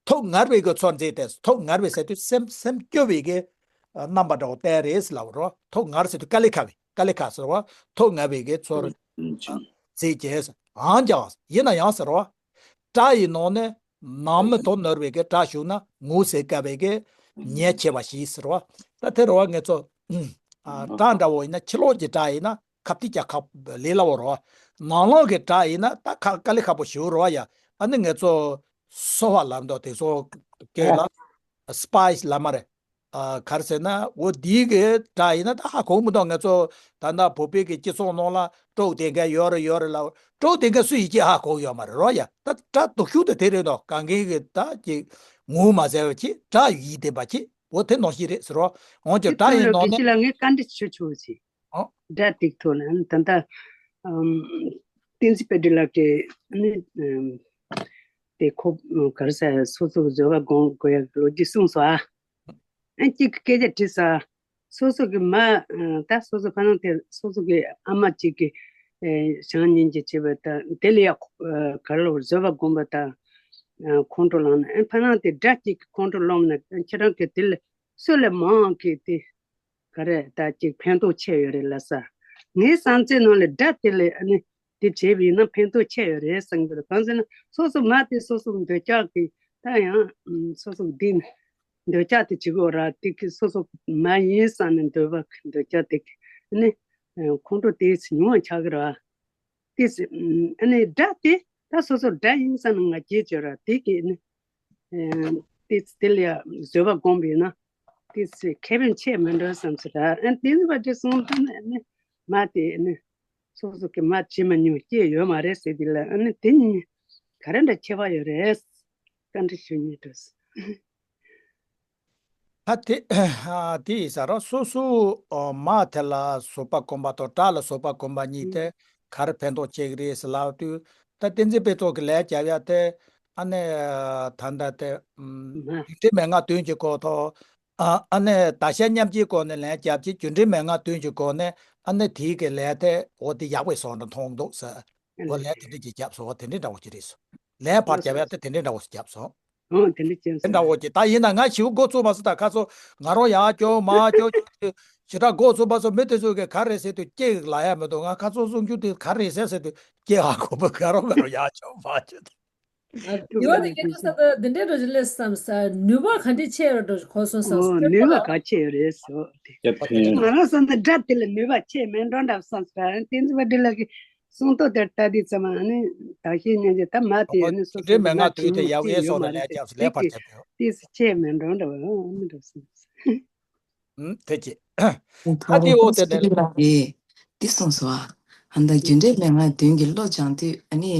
ཐོག་ངར་བའི་གི་ཚོར་མཛད་དེ། ཐོག་ངར་བའི་ཟེར་དུས་སེམས་སེམས་སྐྱོ་བའི་གི་ཨ་རྣམ་པ་འདྲ་བོ་བསྟན་རེད་ལབ་རོ། ཐོག་ངར་ཟེར་དུས་དཀའ་ལས་ཁག་པའི། དཀའ་ལས་ཁག་ཟེར་བ། ཐོག་ངར་བའི་གི་ཚོར་ཨ་མཛད་ཅེས། འང་ཀྱང་ཡིན་ན་ཡང་ཟེར་བ། སྒྲ་ཡི་ནང་ནས་ནང་མི་དོན་ནོར་བའི་གི་སྒྲ་ཞུགས་ན་ངོ་ཟེར་དཀའ་བའི་གི་ཉེན་ཆེ་བ་ཞིག་ཟེར་བ། ད་དེ་རུ་བ་ངེད་ཚོ་ཨ་སྒྲ་འདྲ་བོ་ཡིན་ན། ཕྱི་ལོགས་ཀྱི་སྒྲ་ཡིན་ན་ཁ་གཏད་རྒྱག་ཁག་ལས་སླ་བོ་རེད་བ། ནང་ལོགས་ཀྱི་སྒྲ་ཡིན་ན་ད་ཁ་དཀའ་ལས་ཁག་པོ་ཞེ་པོ་རེད་བ་ཡ། ཨ་ནི་ངེད་ཚོ་སོ་པ་ལབ་འདུག་དེ་ཚོ་སྐད་ལ་སི་པའེ་སི་ལབ་མ་རེད། ཨ་ག་རེ་ཟེར་ན། འོ་འདིའི་གི་སྒྲ་ཡིན་ན་ད་ཧ་གོ་མི་འདུག་ངེད་ཚོ་ད་ལྟ་བོད་པའི་གི་སྤྱི་ཚོགས་ནང་ལ་དཀྲོག་བསྡད་མཁན་ཡོད་རེད་ཡོད་རེད་ལབ། དཀྲོག་བསྡད་མཁན་སུ་ཡིན་གྱི་ཧ་གོ་ཡོད་མ་རེད་རོ་ཡ། ད་སྒྲ་སྡུག་ཤོས་དེ་དེ་རེད་འདུག་གང་གིན་གི་ད་ཅིག་ངོ་མ་ཟེར་བ་ཅིག་སྒྲ་ཡིད་བརྟན་པ་ཅིག་འོ་དེ་ནང་བཞིན་རེད་ཟེར་རོ། འོན་ཀྱང་སྒྲ་ཡི་ནང་ནས། དགེ་བཤེས་ལགས་ངས་བཀའ་འདྲི་ཞུ་ཆོག་ཅིག་ཨོ། སྒྲ་དེ་ཐོག་ལ་ཨ་ནི་ད་ལྟ་ཨམ་བསྟན་འཛིན་དཔལ་སྒྲོན་ལགས་ཀྱིས་ཨ་ནི་ཨམ་དེ་ཁོ་ག་རེ་ཟེར། སོ་སོ་གི་བཟོད་པ་སྒོམ་དགོས་ཡག་གི་ལོ་རྒྱུས་གསུངས་སོང་ཨ། ཨ་གཅིག་གི་སྐད་ཆ་དྲིས་ས། སོ་སོ་གི་མ་ཨ་ད་སོ་སོ་ཕ་ནང་དེ་སོ་སོ་གི་ཨ་མ་གཅིག་གི་ཨེ་བྱམས་སྙིང་རྗེ་བྱེད་པ་དང་དེ་ལ་ཡ་ཨ་ག་རེ་ལབ། བཟོད་པ་སྒོམ་པ་དང་ཨ་ཁོང་ཁྲོ་ལངས་ན། ཨ་ཕ་ནང་དེ་སྒྲ་གཅིག་གི་ཁོང་ཁྲོ་ལངས་ན་ཁྱེད་རང་གི་དེ་ལ་སུ་ལས་མང་གི་དེ། ག་རེ་ད་ཅིག་ཕན་ཐོགས་ཆེ་ཡོད་རེད་ལབ་ས། ངའི་བསམ་ཚུལ་ནང་ལ་སྒྲ་དེ་ལས་ཨ་ནི་དེ་བྱས་པ་ཡིན་ན་ཕན་ཐོགས་ཆེ་ཡོད་རེད་བསམ་གྱི་རེད། གང་ཟེར་ན་སོ་སོ་མ་དེ་སོ་སོ་འདོད་ཆགས་ཀྱི་ད་ཡང་སོ་སོ་འདི་འདོད་ཆགས་དེ་བྱེད་དགོས་ར། དེ་གི་སོ་སོ་མ་ཡིན་བསམ་ནས་འདོད་པ་འདོད་ཆགས་དེ་གི་ཨ་ནི་ཁོང་ཁྲོ་དེ་ཉུང་བ་ཆགས་ཀྱི་རེད། དེ་ཨ་ནི་སྒྲ་དེ་ད་སོ་སོ་སྒྲ་ཡིན་བསམ་ནས་ང་རྒྱལ་བྱེད་ར། དེ་གི་ཨ་ནི། ཨེ་དེ་དེ་ལ་ཡ་བཟོད་པ་སྒོམ་པས་ན་དེ་ཚེ་ཁེ་ཕན་ཆེ་མི་འགྲོ་བསམ་ཟེར། ཨ་དེ་ཚེ་བ་དེ་གསུངས་དུས་ནས་ནི་མ་དེ་ནི་སོ་སོ་གི་མ་བྱེད་མ་མྱོང་སྐྱེས་ཡོད་མ་རེད་ཟེར། དེ་ལ་ཨ་ནི་དེ་གཉིས་ག་རེ་འདྲ་ཁྱད་པར་ཡོད་རེད། བཀའ་འདྲི་ཞུ་སྙིང་འདོད། ད་དེ་ཨ་དེ་ཡིན་ས་ར། སོ་སོ་ཨ་མ་དེ་ལ་བཟོད་པ་སྒོམ་པ་དང་སྒྲ་ལ་བཟོད་པ་སྒོམ་པ་གཉིས་དེ་ག་རེ་ཕན་ཐོགས་ཆེ་གི་རེད་ཟེར་ལབ་དུས། ད་བསྟན་འཛིན་དཔལ་སྐྱབས་ཀྱི་ལན་རྒྱབ་ཡ་དེ། ཨ་ནི་ད་ལྟ་དེ་ཨམ་རྒྱུ་འབྲས་མན་ངག་བདུན་གྱི་སྐོར་ཐོག་ཨ་ཨ་ནི་བདག་གཞན་མཉམ་བརྗེའི་སྐོར་ནས་ལན་བརྒྱབ་ཅིང་། རྒྱུ་འབྲས་མན་ངག་བདུན་གྱི་སྐོར་ནས་ཨ་ནི་དེའི་གི་ལན་དེ་འོ་དེ་ཡག་པོ་བཟོ་འདྲ་མཐོང་འདུག་ཟེར། འོ་ལན་དེ་འདྲ་ཅིག་བརྒྱབ་སོང་། དེ་འདྲའི་འདྲ་བོ་ཅིག་རེད་སོང་། ལན་ཕར་བརྒྱབ་ཡ་དེ་དེ་འདྲའི་འདྲ་བོ་ཞིག་བརྒྱབ་སོང་། ཨོ་དེ་འདྲ་ཅན་དེ་འདྲ་བོ་ཅིག་ད་ཡིན་ན་ང་ཞེ་པོ་མགོ་ཚོས་མ་སོང་། ད་ཁ་སང་ང་རང་ཡག་སྐྱོ་མ་སྐྱོ་ཞེ་དྲག་མགོ་ཚོས་མ་སོང་། མི་དེ་ཚོ་གིས་ག་རེ་ཟེར་དུས་སྐྱེ་ལ་ཡ་མི་འདུག་ང་ཁ་སང་གསུང་རྒྱུ་དེ་ག་རེ་ཟེར་ཟེར་དུས་སྐྱེ་ཧ་གོ་བ། ང་རང་ང་རང་ཡག་སྐྱོ་མ་སྐྱོ་དེ། ཡོད་དེ་ཀྱི་ས་ད་འདི་འདྲའི་འགྲོ་ཞིག་ལས་བསམ་ས་ནུས་པ་ག་འདྲ་ཆེ་ར་འགྲོ་ཞིག་གོ་སོང་བསམ་ཨོ་ས་ནུས་པ་ག་ཆེ་རེད་སོ། སྐྱབས་མཁན། ང་རང་བསམ་ན་དགྲ་དེ་ལ་ནུས་པ་ཆེ་མེད་འགྲོ་འདྲ་བསམ་ས་བསྟན་འཛིན་པ་འདི་ལ་གི་གསུང་ཐོག་དེར་ལྟ་དུས་ཙམ་ཨ་ནི་ད་ཤེས་ཉན་གྱི་ད་མ་དེ་ཨ་ནི་སོ་སོ་འདྲའི་མེད་ང་དུས་དེ་ཡག་ཡས་སོགས་ལ་ལས་རྒྱབ་སུ་ལས་ཕར་རྒྱབ་ཡོད། ཏིས་ཆེ་མེད་འགྲོ་འདྲ་བ་ཨ་ནི་འདྲ་བསམ། ཨུམ་དེ་ཅི། ད་དེ་འོ་དེ་ནས། ལགས་ཀྱིས་འདི་གསུངས་སོ། ཨ་ད་རྒྱུ་འབྲས་མན་ངག་བདུན་གྱི་བློ་སྦྱང་དུས་ཨ་ནི།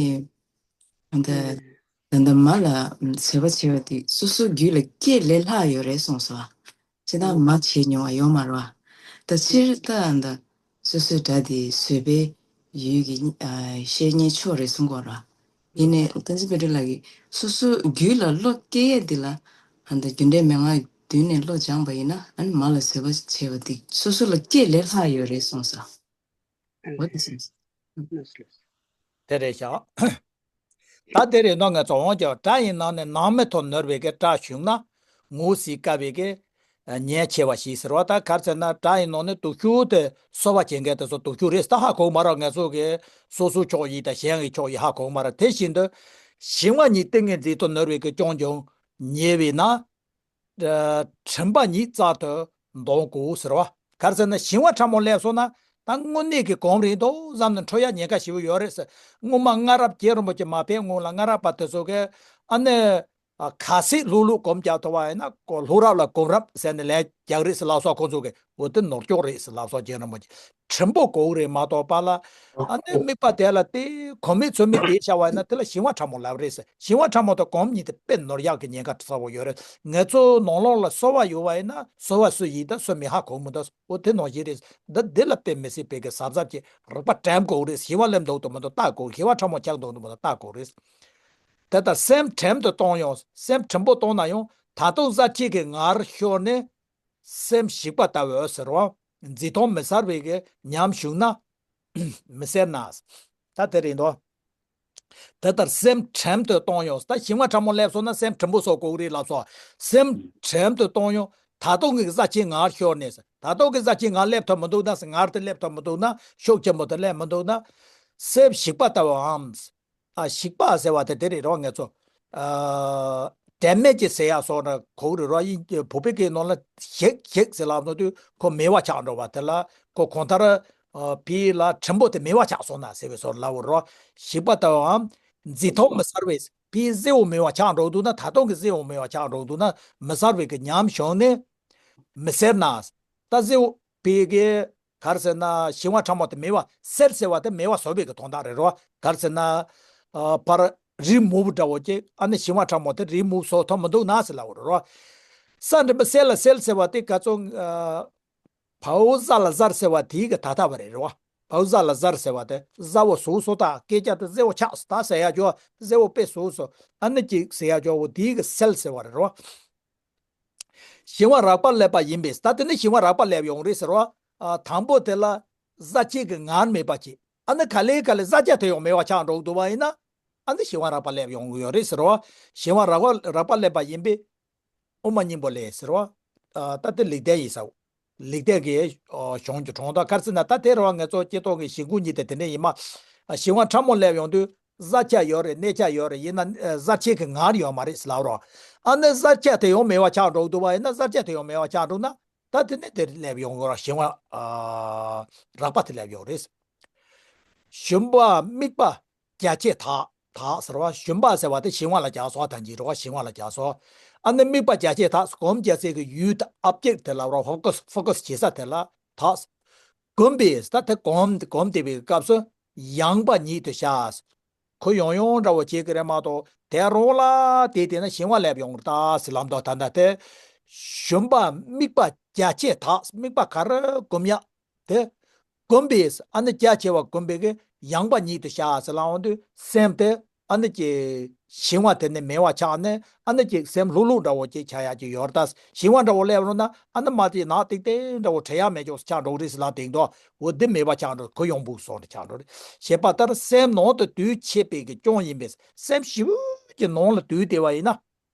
ཨ་ད། ད་ད་མ་ལ་བཟོད་པ་བྱེད་པ་དེ་སོ་སོའི་རྒྱུད་ལ་སྐྱེས་ལས་ལྷག་ཡོད་རེད་གསུངས་སོ། ཅི་ད་མ་བྱེད་མྱོང་བ་ཡོད་མ་རེད་བ། ད་སྤྱིར་ད་ཨ་ད། སོ་སོའི་དགྲ་དེ་བཟོད་པའི་ཡུལ་གྱི་ཨ་བཤེས་གཉེན་མཆོག་རེད་གསུང་གོ་ར། ཡིན་ནའི་བསྟན་འཛིན་དཔལ་སྒྲོན་ལགས་ཀྱིས་སོ་སོའི་རྒྱུད་ལ་བློ་སྐྱེ་ཡས་འདི་ལ་ཨ་ད་རྒྱུ་འབྲས་མན་ངག་བདུན་ནས་བློ་སྦྱངས་པ་ཡིན་ན་ཨ་ནི་མ་ལ་བཟོད་པ་བྱས་པ་འདི་སོ་སོ་ལ་སྐྱེས་ལས་ལྷག་ཡོད་རེད་གསུངས་སོ། འོ་དེ་གསུངས་སོ། དེ་རེད་ཤག་ད་དེ་རེད་ནོ་ང་ཚོ་འོང་ཀྱང་སྒྲ་ཡི་ནང་ནས་ནང་མི་ཐོབ་ནོར་བའི་གི་སྐྲ་ཞུགས་ན། ངུ་ཟིག་དཀའ་བའི་གི་ཉེན་ཆེ་བ་ཞིག་ཟེར་བ་ད་ག་རེ་ཟེར་ན་སྒྲ་ཡི་ནང་ནས་སྡུག་ཤོས་དེ་གསོ་བ་བྱེད་མཁན་དེ་ཚོ་སྡུག་ཤོས་རེད་ད་ཧ་གོ་མ་ར་ང་ཚོ་གི་སོ་སོའི་ཕྱོགས་ཡིན་ད་གཞན་གི་ཕྱོགས་ཡིན་ཧ་གོ་མ་ར་དེ་བཞིན་དུ་ཞི་བ་ཉིད་ཏིང་ངེ་འཛིན་དུ་ནོར་བའི་གི་སྐྱོན་ཀྱང་ཉེ་བས་ན། དྲན་པ་ཉིད་རྩལ་དུ་འདོན་དགོས་ཟེར་བ། ག་རེ་ཟེར་ན་ཞི་བ་ཕྲ་མོ་སླེབས་སོང་ན་ད་དངོས་གནས་ཀྱི་གོམས་རིང་དུ་བསམ་ནས་འཕྲོ་ཡ་ཉེན་ཁ་ཞེ་པོ་ཡོད་རེད་ཟེར། སྔོན་མ་སྔ་རབས་རྗེ་རིན་པོ་ཆེ་མ་ཕེབས་སྔོན་ལ་སྔ་རབས་པ་དེ་ཚོ་གི་ཨ་ནི་ག་སྲིད་ལྷུག་ལྷུག་གོམས་རྒྱག་ཐུབ་པ་ཡིན་ན་ལྷུག་རབས་ལ་གོམས་རབས་ཟེར་ནས་ལན་རྒྱག་རེད་ཟེར་ལབ་སོགས་ཁོང་ཚོ་གི་འོ་དེ་ནོར་སྐྱོག་རེད་ཟེར་ལབ་སོགས་རྗེ་རིན་པོ་ཆེ། ཕྲན་བུ་གོ་གི་རེད་མ་གཏོགས་པ་ལ། ཨ་ནི་དམིགས་པ་དེ་ལ་དེ་གོ་མེད་ཚོར་མེད་དེ་བྱ་བ་ཡིན་ན་དེ་ལ་ཞི་བ་ཕྲ་མོ་ལབ་རེད་ཟེར། ཞི་བ་ཕྲ་མོ་དང་གོམས་གཉིས་དེ་དཔེ་ནོར་ཡག་གི་ཉེན་ཁ་ཚ་བོ་ཡོད་རེད། ང་ཚོ་ནང་ལོགས་ལ་གསོ་བ་ཡོད་པ་ཡིན་ན་གསོ་བ་སུ་ཡིན་ད་སུ་མི་ཧ་གོ་མི་འདུག་འོ་དེ་ནང་བཞིན་རེད། འདི་འདི་ལ་དཔེ་མི་སྲིད་པའི་གི་གཟབ་གཟབ་ཀྱི་རིག་པ་དྲན་དགོས་རེད། ཞི་བ་སླེབས་འདུག་འདུག་མི་འདུག་ལྟ་དགོས། ཞི་བ་ཕྲ་མོ་ཆགས་འདུག་འདུག་མི་འདུག་ལྟ་དགོས་རེད། དེ་ལྟར་སེམས་དྲན་དུ་གཏོང་ཡང་སེམས་དྲན་པོ་གཏོང་ན་ཡང་ད་དུང་ཟག་བཅས་ཀྱི་ངར་ཤོར་ནས། སེམས་ཞིག་པ་ལྟ་བུ་ཟེར་བ། འཛིན་སྟངས་མི་གསལ་བའི་གི་ཉམས་ཞུགས་ན། མི་གསལ་ན། ད་དེ་རེད་དོ། དེ་ལྟར་སེམས་དྲན་དུ་གཏོང་ཡང་ད་ཞི་བ་ཕྲ་མོ་སླེབས་སོང་ན་སེམས་དྲན་པོ་སོགས་དགོས་རེད་ལབ་སོ། སེམས་དྲན་དུ་གཏོང་ཡང་ད་དུང་གི་ཟག་བཅས་ངར་ཤོར་ནས་ད་དུང་གི་ཟག་བཅས་ངར་སླེབས་ཐུབ་མི་འདུག་ན་ངར་དེ་སླེབས་ཐུབ་མི་འདུག་ན་ཤུགས་ཆེན་པོ་དེ་སླེབས་མི་འདུག་ན། སེམས་ཞིག་པ་ལྟ་བུའམ། ཨ་ཞིག་པ་ཟེར་བ་དེ་དེ་རེད་རོ་ང་ཚོ། ཨ་དྲན་མེད་ཀྱི་ཟེར་ཡ་སོགས་ན་གོ་གི་རེད་རོ། དབྱིན་ཇི་བོད་པའི་སྐད་ནང་ལ་ཞིག་ཞིག་ཟེར་ལབ་ན་དུས་ཁོ་མེད་པ་ཆགས་འགྲོ་བ་དེ་ལ་ཁོ་གང་ལྟར་ཨ་ཕི་ལ་དྲན་པོ་དེ་མེད་པ་ཆགས་སོང་ན་ཟེར་བའི་སོགས་ལབ་རོ། ཞིག་པ་ལྟ་བུའམ་འཛིན་སྟངས་མི་གསལ་བའི་ཕི་གཟི་འོག་མེད་པ་ཆགས་འགྲོ་འདུག་ན་ད་དུང་གི་གཟི་འོག་མེད་པ་ཆགས་འགྲོ་འདུག་ན་མི་གསལ་བའི་གི་ཉམས་བྱུང་ནས་མི་གསལ་ན་ད་གཟི་འོག་པའི་གི་ག་རེ་ཟེར་ན་ཞི་བ་ཕྲ་མོ་དེ་མེད་པ་གསལ་ཟེར་བ་དེ་མེད་པ་བཟོ་བའི་གི་དོན་དག་རེད་རོ། ག་རེ་ཟེར་ན་ཨ་ཕར་རི་མུབ་འདྲ་བོ་ཅིག་ཨ་ནི་ཞི་བ་ཕྲ་མོ་དེ་རི་མུབ་བཟོ་ཐུབ་མི་འདུག་ན་ཟེར་ལབ་པ་རེད་རོ། ས་འདྲ་མི་གསལ་ལ་གསལ་ཟེར་བ་དེ་ག་ཚོད་ཨ་བའོ་ཟ་ལ་ཟར་ཟེར་བ་དེའི་གི་ད་ལྟ་བ་རེད་རོ། བའོ་ཟ་ལ་ཟར་ཟེར་བ་དེ་ཟ་བོ་ཟུག་སོ་ད་སྐད་ཆ་དེ་ཟེ་བོ་ཆགས་སོ་ད་ཟེར་ཡ་ཅོ་ཟེ་བོ་དཔེ་ཟུག་སོ་ཨ་ནི་ཅིག་ཟེར་ཡ་ཅོ་བོ་དེའི་གི་གསལ་ཟེར་བ་རེད་རོ། ཞི་བ་རགས་པ་སླེབས་པ་ཡིན་པས་ད་དེ་ནི་ཞི་བ་རགས་པ་སླེབས་ཡོང་རེད་ཟེར་བ། ཨ་དང་པོ་དེ་ལ་ཟག་བཅས་ཀྱི་ངར་མེད་པ་ཅིག་ཨ་ནི་ག་ལེ་ག་ལེ་ཟག་བཅས་དེ་ཡང་མེད་པ་ཆགས་འགྲོ་འདུག་བ་ཡིན་ན་ཨ་ནི་ཞི་བ་རགས་པ་སླེབས་ཡོང་གི་ཡོད་རེད་ཟེར་བ། ཞི་བ་རགས་པ་རགས་པ་སླེབས་པ་ཡིན་པས་དབུ་མ་སྙིང་པོ་ལས་ཟེར་བ། ཨ་ད་དེ་ལེགས་ལྡན་ཡིན་ས། ལེགས་ལྡན་གྱི་ཨ་གཞུང་གི་གྲོང་དང་ག་རེ་ཟེར་ན་ད་དེ་རེད་བ་ང་ཚོ་སྤྱི་ཚོགས་ཀྱི་ཞི་འགུལ་གཉིས་དེ་དེ་འདྲ་ཡིན་མ། ཞི་བ་ཕྲ་མོ་སླེབས་ཡོང་དུས་ཟག་བཅས་ཡོད་རེད་གནས་བཅས་ཡོད་རེད་ཡིན་ན་ཨ་ཟག་བཅས་ཀྱི་ངར་ཡོད་མ་རེད་ཟེར་ལབ་རོགས། ཨ་ནི་ཟག་བཅས་དེ་ཡང་མེད་པ་ཆགས་འགྲོ་འདུག་བ་ཡིན་ན་ཟག་བཅས་དེ་ཡང་མེད་པ་ཆགས་འགྲོ་ན་ད་དེ་ནས་དེ་སླེབས་ཡོང་གི་རེད་ཞི་བ་ཨ་རགས་པ་དེ་སླེབས་ཡོང་རེད། ཞུམ་པ་དམིགས་པ་རྒྱ་ཆེ་དག་དག་ཟེར་བ་ཞུམ་པ་ཟེར་བ་དེ་ཞི་བ་ལ་རྒྱག་སོ་ད་ཅི་རེད་བ་ཞི་བ་ལ་རྒྱག་སོ། ཨ་ནི་དམིགས་པ་རྒྱ་ཆེ་དག་གོམས་རྒྱག་སའི་གི་ཡུལ་དེ་ཨོབ་ཇེག་དེ་ལ་རོ་ཧྥོ་ཀས་ཧྥོ་ཀས་བྱེད་ས་དེ་ལ་དག་གོམས་པས་ད་དེ་གོམས་གོམས་བསྡད་པའི་སྐབས་སུ་ཡངས་པ་ཉིད་དུ་བཞག་ཁོ་ཡོང་ཡོང་འདྲ་བོ་བྱེད་ཀྱི་རེད་མ་གཏོགས་དེ་རང་ལ་དེ་དེ་ན་ཞི་བ་སླེབས་ཡོང་གི་རེད་ད་ཟེར་ལབ་མདོག་ད་ལྟ་དེ། ཞུམ་པ་དམིགས་པ་རྒྱ་ཆེ་དག་དམིགས་པ་ག་རེ་གོམས་ཡ། དེ་གོམས་པས་ཨ་ནི་རྒྱ་ཆེ་བ་གོམས་པའི་གི་ཡངས་པ་ཉིད་དུ་བཞག་ཟེར་ལབ་འོང་དུས་སེམས་དེ་ཨ་ནི་ཀྱི་ཞི་བ་དེ་ནི་མེད་པ་ཆགས་ནས་ཨ་ནི་ཀྱི་སེམས་ལྷུག་ལྷུག་འདྲ་བོ་ཅིག་ཆགས་ཡག་ཅིག་ཡོད་རེད་ད། ཞི་བ་འདྲ་བོ་སླེབས་རུང་ན་ཨ་ནི་མ་དེ་ནག་ཏིག་ཏིག་འདྲ་བོ་བྲལ་ཡག་མེད་ཅོག་ཆགས་འགྲོ་གི་རེད་ཟེར་ལབ་དེང་དོ་འོ་འདི་མེད་པ་ཆགས་འགྲོ་ཁོ་ཡོང་བུག་སོང་ནས་ཆགས་འགྲོ་རེད། ཞེས་པ་ལྟར་སེམས་ནང་དུ་དུས་ཆད་པའི་གི་སྐྱོན་ཡིན་པས་སེམས་ཞི་བོ་གི་ནང་ལ་དུས་དེ་བ་ཡིན་ན།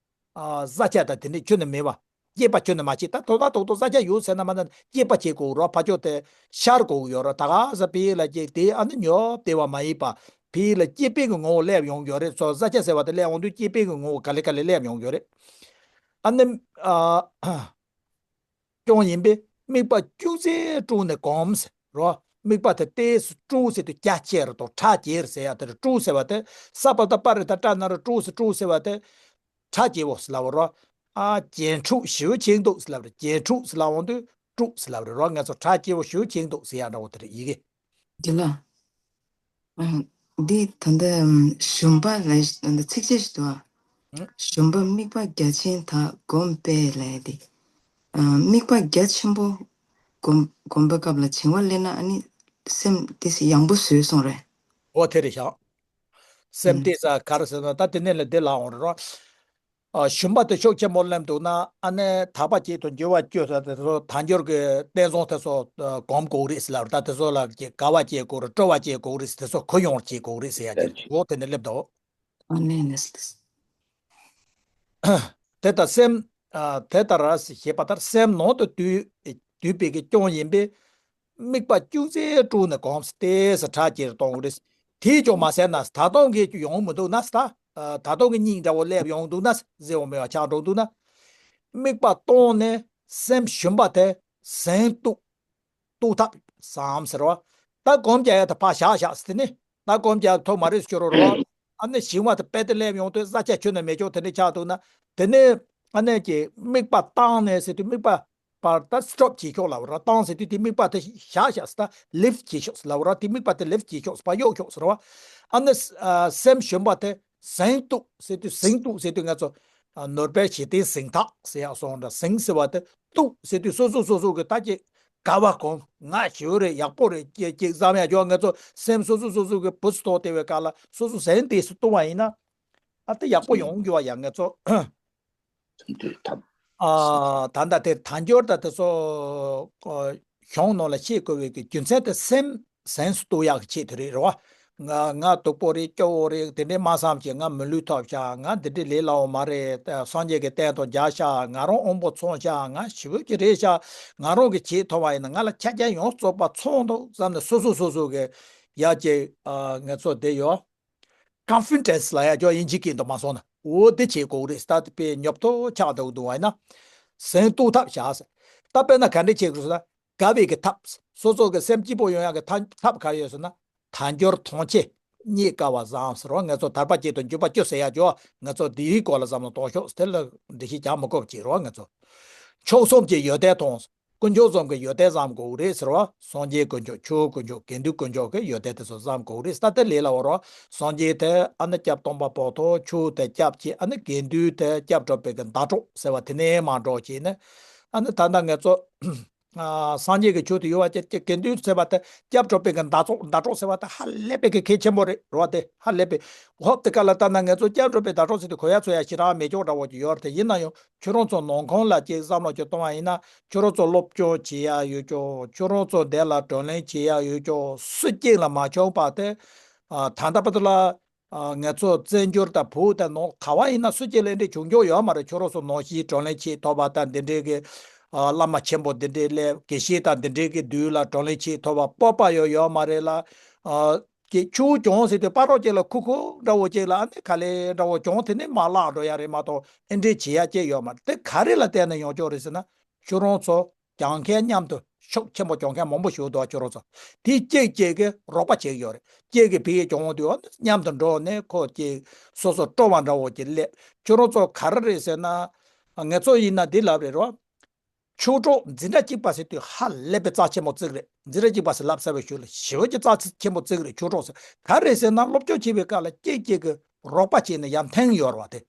ཨ་ཟག་བཅས་དང་དེ་འདྲའི་ཁྱོན་ནས་མེད་པ། སྐྱེས་པ་ཁྱོན་ནས་མ་སྐྱེས་ད་ཐོག་ཐག་ཐོག་ཐོག་ཟག་བཅས་ཡོད་ཟེར་ན་མ་ན་སྐྱེས་པ་བྱེད་དགོས་རོ་ཕ་ཆོས་དེ་ཤར་དགོས་ཡོད་རོ་ད་ག་ས་པི་ལ་སྐྱེས་དེ་ཨ་ནི་ཉོབ་དེ་བ་མ་ཡིན་པ། བོད་ཡིག་ལ་སྐྱེས་པའི་གི་ངོ་བོ་སླེབས་ཡོང་གི་ཡོད་རེད། སོ་ས་ཆ་ཟེར་བ་དེ་སླེབས་ཡོང་དུས་སྐྱེས་པའི་གི་ངོ་བོ་ག་ལེ་ག་ལེ་སླེབས་ཡོང་གི་ཡོད་རེད། ཨ་ནི་ཨ། སྐྱོན་ཡིན་པས་དམིགས་པ་ཅུང་ཟད་དཀྲུགས་ནས་གོམས་ཟེར་རོ། དམིགས་པ་དེ་ཏོག་ཙམ་དཀྲུགས་ཟེར་དུས་རྒྱ་ཆེར་དང་ཕྲ་རྒྱས་ཟེར་ཡ་དེ་རེད། དཀྲུགས་ཟེར་བ་དེ་ས་པ་ད་པ་རི་ད་ཏྲ་ན་རོ་དཀྲུགས་ཟེར། དཀྲུགས་ཟེར་བ་དེ་ཕྲ་རྒྱས་པོ་ཟེར་ལབ་རོ། ཨ་ཇེ་འཁྲུགས་ཞེ་པོ་ཆེ་འདུག་ཟེར་ལབ་རེད། ཇེ་འཁྲུགས་ཟེར་ལབ་འོང་དུས་དཀྲུགས་ཟེར་ལབ་རེད་རོ། ང་ཚོ་ཕྲ་རྒྱས་པོ་ཞེ་པོ་ཆེ་འདུག་ཟེར་ཡ་འདྲ་བོ་དེ་རེད། ཡི་གེ་འདི་ལ། ཨ། འདི་ད་ལྟ་ཨམ་ཞུམ་པ་ལ་ད་ལྟ་ཚིགས་བཅད་ཞིག་འདུག་ཨ། ཨ། ཞུམ་པ་དམིགས་པ་རྒྱ་ཆེན་དག་སྒོམ་པས་ལས་ཏེ། ཨ། དམིགས་པ་རྒྱ་ཆེན་པོ་སྒོམ་སྒོམ་པའི་སྐབས་ལ་བྱིང་བ་སླེབས་ན་ཨ་ནི་སེམས་ཏོག་ཙམ་ཡང་པོ་བཟོས་སོང་རེད། འོ་དེ་རེད་ཤག་སེམས་ཨ། ཏོག་ཙམ་ག་རེ་ཟེར་ན་ད་དེ་ནས་ལ་འདི་ལ་འོང་རེད་རོ། ཨ། ཞུམ་པ་དེ་ཤུགས་ཆེན་པོ་སླེབས་འདུག་ན་ཨ་ནི་དག་པ་བྱེད་དང་འགྱུར་བ་སྐྱེ་ས་དེ་ཚོ་དལ་འབྱོར་གྱི་རྟེན་བཟང་དེ་ཚོ་ཨ་སྒོམ་དགོས་རེད་ཟེར་ལབ་རེད། ད་དེ་ཚོ་ལ་དགའ་བ་སྐྱེ་དགོས་རེད། སྤྲོ་བ་སྐྱེ་དགོས་རེད། དེ་ཚོ་གུ་ཡངས་སྐྱེ་དགོས་རེད་ཟེར་ཡ་དེ་རེད། འོ་དེ་ནས་སླེབས་འདུག་ཨ་ནི་ནི་སླེབས། དེ་ལྟར་སེམས། ཨ། དེ་ལྟར་ཞེས་པ་ལྟར་སེམས་ནང་དུ་འདུས་འདུས་པའི་གི་སྐྱོན་ཡིན་པས། དམིགས་པ་ཅུང་ཟད་དཀྲུགས་ནས་གོམས་ཏེ་ས་ཕྲ་རྒྱས་གཏོང་གི་རེད། དེས་ཀྱང་མ་ཟད་ན་ད་དུང་གི་ཡོང་མི་འདུག་ན་ས། ད་དུང་གི་སྙིང་འདྲ་བོ་སླེབས་ཡོང་འདུག་ན་ཟེར་བ་མེད་པ་ཆགས་འགྲོ་འདུག་ན། དམིགས་པ་བཏང་ནས་སེམས་ཞུམ་པ་དེ་ཟིན་གཏུག་གཏུག་ཐབས་སམ་ཟེར་བ། ད་སྒོམ་རྒྱག་ཡ་ད་ཕར་བཞག་བཞག་ཟེར་ནི། ད་སྒོམ་རྒྱག་ཐུབ་མ་རེད་ཟེར་རོ་རོ། ཨ་ནི་ཞིང་བ་དེ་དཔེ་དེ་སླེབས་ཡོང་དུས་ས་ཆ་ཁྱོན་ནས་མེད་ཆོག་དེ་འདྲ་ཆགས་འདུག་ན། དེ་ནས་ཨ་ནི་ཀྱི་དམིགས་པ་བཏང་ནས་ཟེར་དུས་དམིགས་པ་པར་ད་སི་ཊོབ་བྱེད་ཆོག་ལབ་ར། བཏང་ཟེར་དུས་དེ་དམིགས་པ་དེ་བཞག་བཞག་ཟེར། ད་ལིཕ་ཊི་བྱེད་ཆོག་ལབ་ར། དེ་དམིགས་པ་དེ་ལིཕ་ཊི་བྱེད་ཆོག་ཟེར། ཕར་གཡུག་ཆོག་ཟེར་བ། ཨ་ནི་ཨ་སེམས་ཞུམ་པ་དེ་ཟིན་གཏུག་ཟེར་དུས་ཟིན་གཏུག་ཟེར་དུས་ང་ཚོ་ཨ་ནོར་པའི་ཞི་བདེའི་གཟེངས་རྟགས་ཟེར་ཡག་སོང་འདྲ། ཟིན་ཟེར་བ་དེ་གཏུག་ཟེར་དུས་སོ་སོ་སོ་སོ་གི་ད་ཅིག་དགའ་བ་གོ་ང་ཞེ་པོ་རེད། ཡག་པོ་རེད། ཅིག་ཅིག་བསམ་ཡག་ཅོག་ང་ཚོ་སེམས་སོ་སོ་སོ་སོ་གི་བུ་སུ་ཐོག་དེ་བའི་སྐབས་ལ་སོ་སོ་ཟིན་ཏོག་ཙམ་གཏུག་པ་ཡིན་ན། ཨ་དེ་ཡག་པོ་ཡོང་རྒྱུ་བ་ཡང་ང་ཚོ། ཨ་ད་ལྟ་དེ་དལ་འབྱོར་དང་དེ་ཚོ་གཞུང་ནང་ལ་བཤད་དགོས་པའི་གི་རྒྱུ་མཚན་དེ་སེམས་ཟིན་གཏུག་ཡག་གི་ཆེད་དུ་རེད་རོ། ང་ང་སྡུག་པོ་རེད། སྐྱོ་བོ་རེད། དེ་འདྲའི་མ་བསམ་ཞིག་ང་མི་ལུས་ཐོབ་ཤག་ང་འདི་འདྲའི་ལས་སླ་བོ་མ་རེད། སངས་རྒྱས་ཀྱི་བསྟན་དང་མཇལ་ཤག་ང་རང་དབང་པོ་ཚང་ཤག་ང་ཞེ་པོ་ཅིག་རེད་ཤག་ང་རང་གི་བྱེད་ཐུབ་པ་ཡིན་ན་ང་ལ་ཆ་རྐྱེན་ཡོངས་རྫོགས་པ་ཚང་འདུག་བསམ་ནས་སོ་སོ་སོ་སོ་གི་ཡ་ཅིག་ཨ་ང་ཚོ་དེ་ཡོད། ཀོན་ཕི་ཌེན་སི་ལབ་ཡག་ཅོག་དབྱིན་ཇིའི་སྐད་དུ་མ་སོང་ན། འོ་དེ་བྱེད་དགོས་རེད། ད་དེ་དཔེ་ཉོབ་ཏོ་ཆགས་འདུག་འདུག་བ་ཡིན་ན། ཟིན་གཏུག་ཐབས་བཞག་ཟེར། ད་དཔེར་ན་ག་འདྲ་བྱེད་དགོས་ཟེར་ན། དགའ་བའི་གི་ཐབས། སོ་སོ་གི་སེམས་སྐྱིད་པོ་ཡོང་ཡག་གི་ཐབས་ཐབས་ག་རེ་ཡོད་ཟེར་ན། དལ་འབྱོར་མཐོང་ཆེས་རྙེད་དཀའ་བ་བཟང་ཟེར་བ། ང་ཚོ་དལ་བ་བརྒྱད་དང་འབྱོར་པ་བཅུ་ཟེར་ཡག་ཅོག་ང་ཚོ་འདིའི་སྐོར་ལ་བསམ་བློ་གཏོང་ཤོག་དེ་ལ་འགྲེལ་བཤད་རྒྱག་མི་དགོས་པ་བྱེད་རོགས། ང་ཚོ་མཆོག་གསུམ་གྱི་ཡོན་ཏན་དང་། དཀོན་མཆོག་གསུམ་གྱི་ཡོན་ཏན་བསམ་དགོས་རེད་ཟེར་བ། སངས་རྒྱས་དཀོན་མཆོག་ཆོས་དཀོན་མཆོག་དགེ་འདུན་དཀོན་མཆོག་གི་ཡོན་ཏན་དེ་ཚོ་བསམ་དགོས་རེད། ད་ལྟ་ལས་ལ་འོ་རོ། སངས་རྒྱས་དེ་ཨ་ནི་སྐྱབས་སྟོང་པ་བོ་དོ། ཆོས་དེ་སྐྱབས་ཀྱི་ཨ་ནི་དགེ་འདུན་དེ་སྐྱབས་གྲོལ་བའི་གི་ཟླ་གྲོགས་ཟེར་བ་དེ་ནས་མ་འགྲོ་བྱས་ནས། ཨ་ནི་ད་ལྟ་ང་ཚོ་སངས་རྒྱས་ཀྱི་ཆོས་དེ་ཡོད་པ་ཅིག་དགེ་འདུན་ཟེར་བ་དེ་སྐྱབས་གྲོལ་བའི་གི་ཟླ་གྲོགས་ཟླ་གྲོགས་ཟེར་བ་དེ་ཧ་ལས་པའི་གི་གལ་ཆེན་པོ་རེད་རོ། དེ་ཧ་ལས་པའི་ཧོབ་དེ་ག་ལ་ལྟ་ན་ང་ཚོ་སྐྱབས་གྲོལ་བའི་ཟླ་གྲོགས་ཟེར་དུས་གོ་ཡ་ཚོ་ཡ་ཞེ་དྲག་མེད་ཆོག་འདྲ་བོ་ཅིག་ཡོད་རེད། དེ་ཡིན་ན་ཡང་ཁྱོད་རང་ཚོ་ནང་ཁོངས་ལ་ཅིག་བསམ་བློ་ཅིག་གཏོང་བ་ཡིན་ན། ཁྱོད་རང་ཚོ་སློབ་སྦྱོང་བྱེད་ཡ་ཡོད་ཅོག་ཁྱོད་རང་ཚོ་འདི་ལ་བགྲོ་གླེང་བྱེད་ཡ་ཡོད་ཅོག་སུ་གཅིག་ལ་མ་བྱུང་བ་དེ། ཨ་ད་ལྟ་བར་དུ་ལ་ཨ་ང་ཚོ་བཙན་བྱོལ་དང་བོད་དང་ནང་ག་བ་ཡིན་ན་སུ་གཅིག་ལ་འདི་བྱུང་ཆོག་ཡོད་མ་རེད། ཁྱོད་རང་ཚོ་ནང་བཞིན་བགྲོ་གླེང་བྱེད་ཐུབ་པ་དང་འདི་འདྲའི་གི་ཨ་བླ་མ་ཆེན་པོ་འདི་འདྲའི་སླེབས། དགེ་བཤེས་དང་འདི་འདྲའི་གི་མདུན་ལ་བགྲོ་གླེང་བྱེད་ཐུབ་པ་སྤོབས་པ་ཡོད་ཡོད་མ་རེད་ལ། ཨ་གི་ཆུ་གྱོང་ཟེར་དུས་སྤ་རོ་ཅིག་ལ་ཁུག་ཁུག་འདྲ་བོ་ཅིག་ལ་ཨ་ནི་ག་ལེ་འདྲ་བོ་གྱོང་དེ་ནི་མ་བརླག་འགྲོ་ཡ་རེད་མ་གཏོགས་ཨེ་འདྲའི་བྱེད་ཡ་ཅིག་ཡོད་མ་རེད། དེ་ག་རེ་ལ་བརྟེན་ནས་ཡོང་ཆོག་རེད་ཟེར་ན། ཁྱོད་རང་ཚོ་གྱོང་མཁན་མཉམ་དུ་ཤུགས་ཆེན་པོ་གྱོང་མཁན་མང་པོ་ཞིག་འདུག་ཁྱོད་རང་ཚོ་དེ་གཅིག་གཅིག་གིས་རོགས་པ་བྱེད་ཀྱི་ཡོད་རེད། གཅིག་གིས་བི་ཡི་གྱོང་འདུག་མཉམ་དུ་འགྲོ་ནས་ཁོ་གཅིག་སོ་སོ་སྤྲོ་བ་འདྲ་བོ་ཅིག་སླེབས། ཁྱོད་རང་ཚོ་ག་རེ་རེད་ཟེར་ན། ང་ཚོ་ཡིན་ན་འདི་ལབ་རེད་རོ། ཆོས་གྲོགས་འཛིན་གྲྭ་གཅིག་པ་ཟེར་དུས་ཧ་ལས་པའི་རྩ་ཆེན་པོ་བརྩིགས་རེད། འཛིན་གྲྭ་གཅིག་པ་ཟེར་ལབ་ཚར་བའི་ཤུལ་ལ་ཞེ་པོ་ཅིག་རྩ་ཆེན་པོ་བརྩིགས་རེད། ཆོས་གྲོགས་ཟེར་ག་རེ་ཟེར་ན་སློབ་སྦྱོང་བྱེད་པའི་སྐབས་ལ་གཅིག་གཅིག་གི་རོགས་པ་བྱས་ནས་ཡར་འཐེན་ཡོད་རེད་བ་དེ།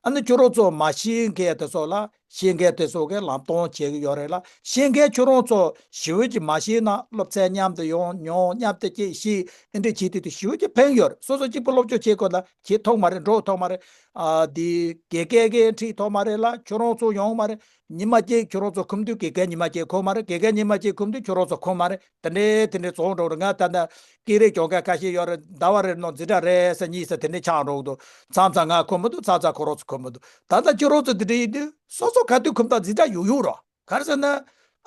ཨ་ནི་ཁྱོད་རང་ཚོ་མ་ཤེས་མཁན་དེ་ཚོ་ལ་ཤེས་མཁན་དེ་ཚོ་གིས་ལམ་སྟོན་བྱེད་ཀྱི་ཡོད་རེད་ལ། ཤེས་མཁན་ཁྱོད་རང་ཚོ་ཞེ་པོ་ཅིག་མ་ཤེས་ན་སློབ་ཚན་མཉམ་དུ་ཡོང་མྱོང་མཉམ་དུ་སྐད་ཤེས་ཨེ་འདྲ་བྱེད་དུས་དེ་ཞེ་པོ་ཅིག་ཕན་ཡོད་རེད། སོ་སོ་གཅིག་པུ་སློབ་སྦྱོང་བྱེད་དགོས་ན་བྱེད་ཐུབ་མ་རེད། འགྲོ་ཐུབ་མ་རེད། ཨ་དེ་དགེ་རྒན་གྱིས་ཁྲིད་ཐུབ་མ་རེད་ལ། ཁྱོད་རང་ཚོ་ཡོང་མ་རེད། ཉི་མ་གཅིག་ཁྱོད་རང་ཚོ་འཁུམ་དུས་དགེ་རྒན་ཉི་མ་གཅིག་འཁུམ་མ་རེད། དགེ་རྒན་ཉི་མ་གཅིག་འཁུམ་དུས་ཁྱོད་རང་ཚོ་འཁུམ་མ་རེད། དེ་འདྲས་དེ་འདྲས་བྱུང་འགྲོ་རེད། ང་ད་ལྟ་སྐད་རིགས་སྦྱོང་མཁན་ཁ་ཤས་ཡོད་རེད། ཟླ་བ་རེ་ནང་འཛིན་གྲྭ་རེ་ཟེར་གཉིས་ཟེར་དེ་འདྲས་ཆགས་འགྲོ་གི་འདུག་མཚམས་མཚམས་ང་འཁུམ་མི་འདུག་མཚམས་མཚམས་ཁོ་རང་ཚོ་འཁུམ་མི་འདུག་ད་ལྟ་ཁྱོད་རང་ཚོ་དེ་འདྲས་ཡིན་དུས་སོ་སོ་ག་དུས་འཁུམ་སྟངས་འཛིན་གྲྭ་ཡོང་ཡོང་རོགས། ག་རེ་ཟེར་ན།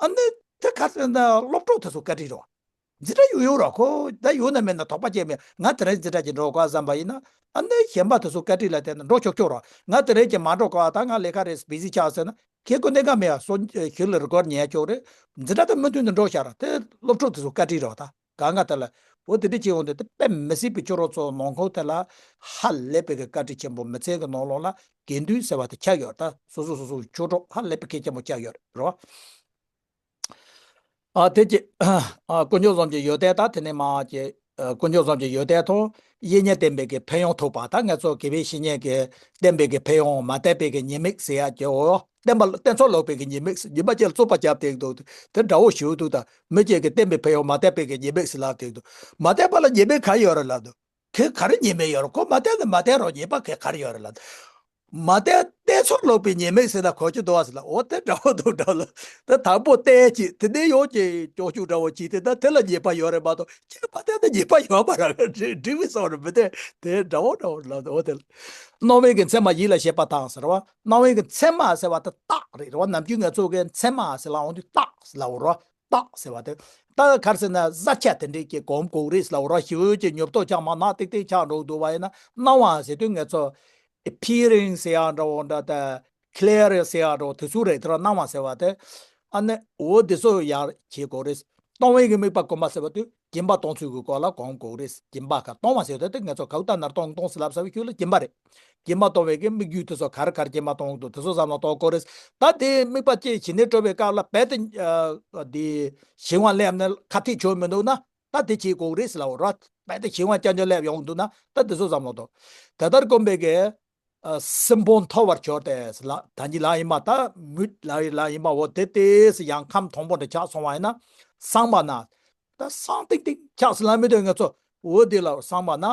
ཨ་ནི་དེ་ག་རེ་ཟེར་ན་སློབ་གྲོགས་དེ་ཚོ་བཀའ་དྲིན་རེད་བ། འཛིན་གྲྭ་ཡོད་ཡོད་ར། ཁོ་ད་ཡོད་ན་མེད་ན་དོགས་པ་སྐྱེ་མེད། ང་དེ་རིང་འཛིན་གྲྭ་ཅིག་འགྲོ་དགོས་བསམ་པ་ཡིན་ན། ཨ་ནི་གཞན་པ་དེ་ཚོ་བཀའ་དྲིན་ལ་བརྟེན་ནས་འགྲོ་ཆོག་ཆོག་ར། ང་དེ་རིང་ཅིག་མ་འགྲོ་དགོས། ད་ང་ལས་ཀ་རེད། བི་ཟི་ཆགས་ཟེར་ན། ཁྱེད་ཀྱི་གནད་འགག་མེད་ཡ། སོ་ཞིག་ལ་རི་ཀོཌ་ཉན་ཆོག་རེད། འཛིན་གྲྭ་དེ་མུ་མཐུད་དུ་འགྲོ་བཞག་ར། དེ་སློབ་ཕྲུག་དེ་ཚོ་བཀའ་དྲིན་རེད་བ། ད་གང་ག་དེ་ལ་འོ་དེ་འདྲ་བྱེད་ཡོང་དུས། དེ་དཔེ་མི་སྲིད་པའི་ཁྱོད་རང་ཚོ་ནང་ཁུལ་དེ་ལ་ཧ་ལས་པའི་གི་བཀའ་དྲིན་ཆེན་པོ། མི་ཚེ་གི་ནང་ལོགས་ལ་དགེ་འདུན་ཟེར་བ་དེ་ཆགས་ཡོད། ད་སོ་སོ་སོ་སོ་ཆོས་གྲོགས་ཧ་ལས་པའི་གལ་ཆེན་པོ་ཆགས་ཡོད་རེད་བ། ཨ་དེ་ཅི། ཨ་དཀོན་མཆོག་གསུམ་གྱི་ཡོན་ཏན། ད་དེ་ནས་མར་ཅིག། ཨ་དཀོན་མཆོག་གསུམ་གྱི་ཡོན་ཏན་དང་། ཡེ་ཉིད་བསྟན་པའི་གི་ཕན་ཡོན་ཐོབ་པ། ད་ང་ཚོ་དགེ་བའི་བཤེས་གཉེན་གྱིས་བསྟན་པའི་གི་ཕན་ཡོན། མ་བསྟན་པའི་གི་ཉེས་དམིགས་ཟེར་ཡ་ཅིག། འོ་བསྟན་པ་ལ་བསྟན་ཚུལ་ལོག་པའི་གི་ཉེས་དམིགས། ཉེས་པ་ཅིག་ལ་རྩོད་པ་རྒྱབ་བསྡད་འདུག། དེ་འདྲ་བོ་ཞིག་འདུག། ད་མི་གཅིག་གིས་བསྟན་པའི་ཕན་ཡོན། མ་བསྟན་པའི་གི་ཉེས་དམིགས་ཟེར་ལབ་བསྡད་འདུག། མ་བསྟན་པ་ལ་ཉེས་དམིགས་ག་རེ་ཡོད་རེད་ལབ་འདུག། དེ་ག་རེ་ཉེས་དམིགས་ཡོད་རེད། ཁོ་མ་བསྟན་ན་མ་བསྟན་རོགས། ཉེས་པ་ག་ག་རེ་ཡོད་རེད་ལབ། མ་བསྟན། བསྟན་ཚུལ་ལོག་པའི་ཉེས་དམིགས་ཟེར་ན་གོ་རྒྱུ་འདུག་བ་ཟེར་ལ། འོ་དེ་འདྲ་བོ་འདུག་འདྲ་ལ། ད་དང་པོ་བསྟན་གྱི་དེ་ནས་ཡོང་གི་སྐྱོན་ཤུགས་འདྲ་བོ་གྱིས་དེ། ད་དེ་ལ་ཉེས་པ་ཡོད་རེད་མ་གཏོགས། ཁྱེད་མ་བསྟན་ན་ཉེས་པ་ཡོད་མ་རེད། འགྲིག་འགྲིག་པའི་བཟོ་འདྲ་མི་བསྟན། དེ་འདྲ་བོ་འདྲ་བོ་ལ། འོ་དེ་ལ། སྣང་བའི་གི་མཚན་མ་ཡིད་ལ་བྱེད་པ་དང་ཟེར་བ། སྣང་བའི་གི་མཚན་མ་ཟེར་བ་དེ་རྟགས་རེད་རེད་བ། ནམ་རྒྱུན་ང་ཚོ་གི་མཚན་མ་ཟེར་ལབ་ཡོང་དུས་རྟགས་ཟེར་ལབ་ཡོད་རེད་བ། རྟགས་ཟེར་བ་དེ། ད་ག་རེ་ཟེར་ན་གཟར་ཆ་དེ་འདྲས་ཀྱི་གོམས་གོ་རེད་ཟེར་ལབ་ཡོད་རེད་བ། ཞེ་པོ་ཅིག་ཉོབ་ཏོ་ཆགས། མར་ནག་ཏིག་ཏིག་ཆགས་འགྲོ་འདུག་བ་ཡིན་ན། སྣང་བ་ཟེར་དུས་ང་ཚོ་appearing ཟེར་ཡག་འདྲ་བོ་འདྲ་དང་clear ཟེར་ཡག་འདྲ་བོ་དེ་ཚོ་རེད། དེ་ར་སྣང་བ་ཟེར་བ་དེ། ཨ་ནི་འོ་དེ་ཚོ་ཡར་བྱེད་དགོས་རེད། སྟོང་པའི་གི་དམིགས་པ་གོམས་པ་ཟེར་བ་དེ་སྦྱིན་པ་གཏོང་ཚུལ་གྱི་སྐོར་ལ་གོམས་དགོས་རེད། སྦྱིན་པ་ག་གཏོང་བ་ཟེར་བ་དེ་ང་ཚོ་ག་ལྟ་ན་གཏོང་གཏོང་ཟེར་ལབ་ཚར་བའི་ཤུལ་ལ་སྦྱིན་པ་རེད། སྦྱིན་པ་གཏོང་བའི་གི་དམིགས་ཡུལ་དེ་ཚོ་ག་རེ་ག་རེ་སྦྱིན་པ་གཏོང་གི་འདུག། དེ་ཚོ་བསམ་བློ་གཏོང་དགོས་རེད། ད་དེ་དམིགས་པ་ཅིག་ཇི་ནས་སྤྲོ་བའི་སྐབས་ལ་རྦད་དེ་ཨ་དེ་ཞིང་བ་སླེབས་ནས་ཁ་ཐུག་ཆོད་མི་འདུག་ན། ད་དེ་བྱེད་དགོས་རེད་ཟེར་ལབ་ཡོད་རེད་བ། རྦད་དེ་ཞིང་བ་རྐྱང་རྐྱང་སླེབས་ཡོང་འདུག་ན། ད་དེ་ཚོ་བསམ་བློ་གཏོང་། དེ་ལྟར་གོམས་པའི་གི་ཨ་སེམས་ཕམ་ཐོབ་པར་གྱུར་ཏེ་ཟེར་ལ། ད་གིན་ལབ་ཡིན་པ། ད་མུད་ལབ་ཡིན་ལབ་ཡིན་པ། འོ་དེ་དེ་སུ་ཡང་ཁམས་དང་པོ་འདྲ་ཆགས་སོང་བ་ཡིན་ན། སངས་པ་ན། ད་སངས་ཏིང་ཏིང་ཆགས་སུ་ལ་མི་འདོད་ང་ཚོ། འོ་དེ་ལ་སངས་པ་ན།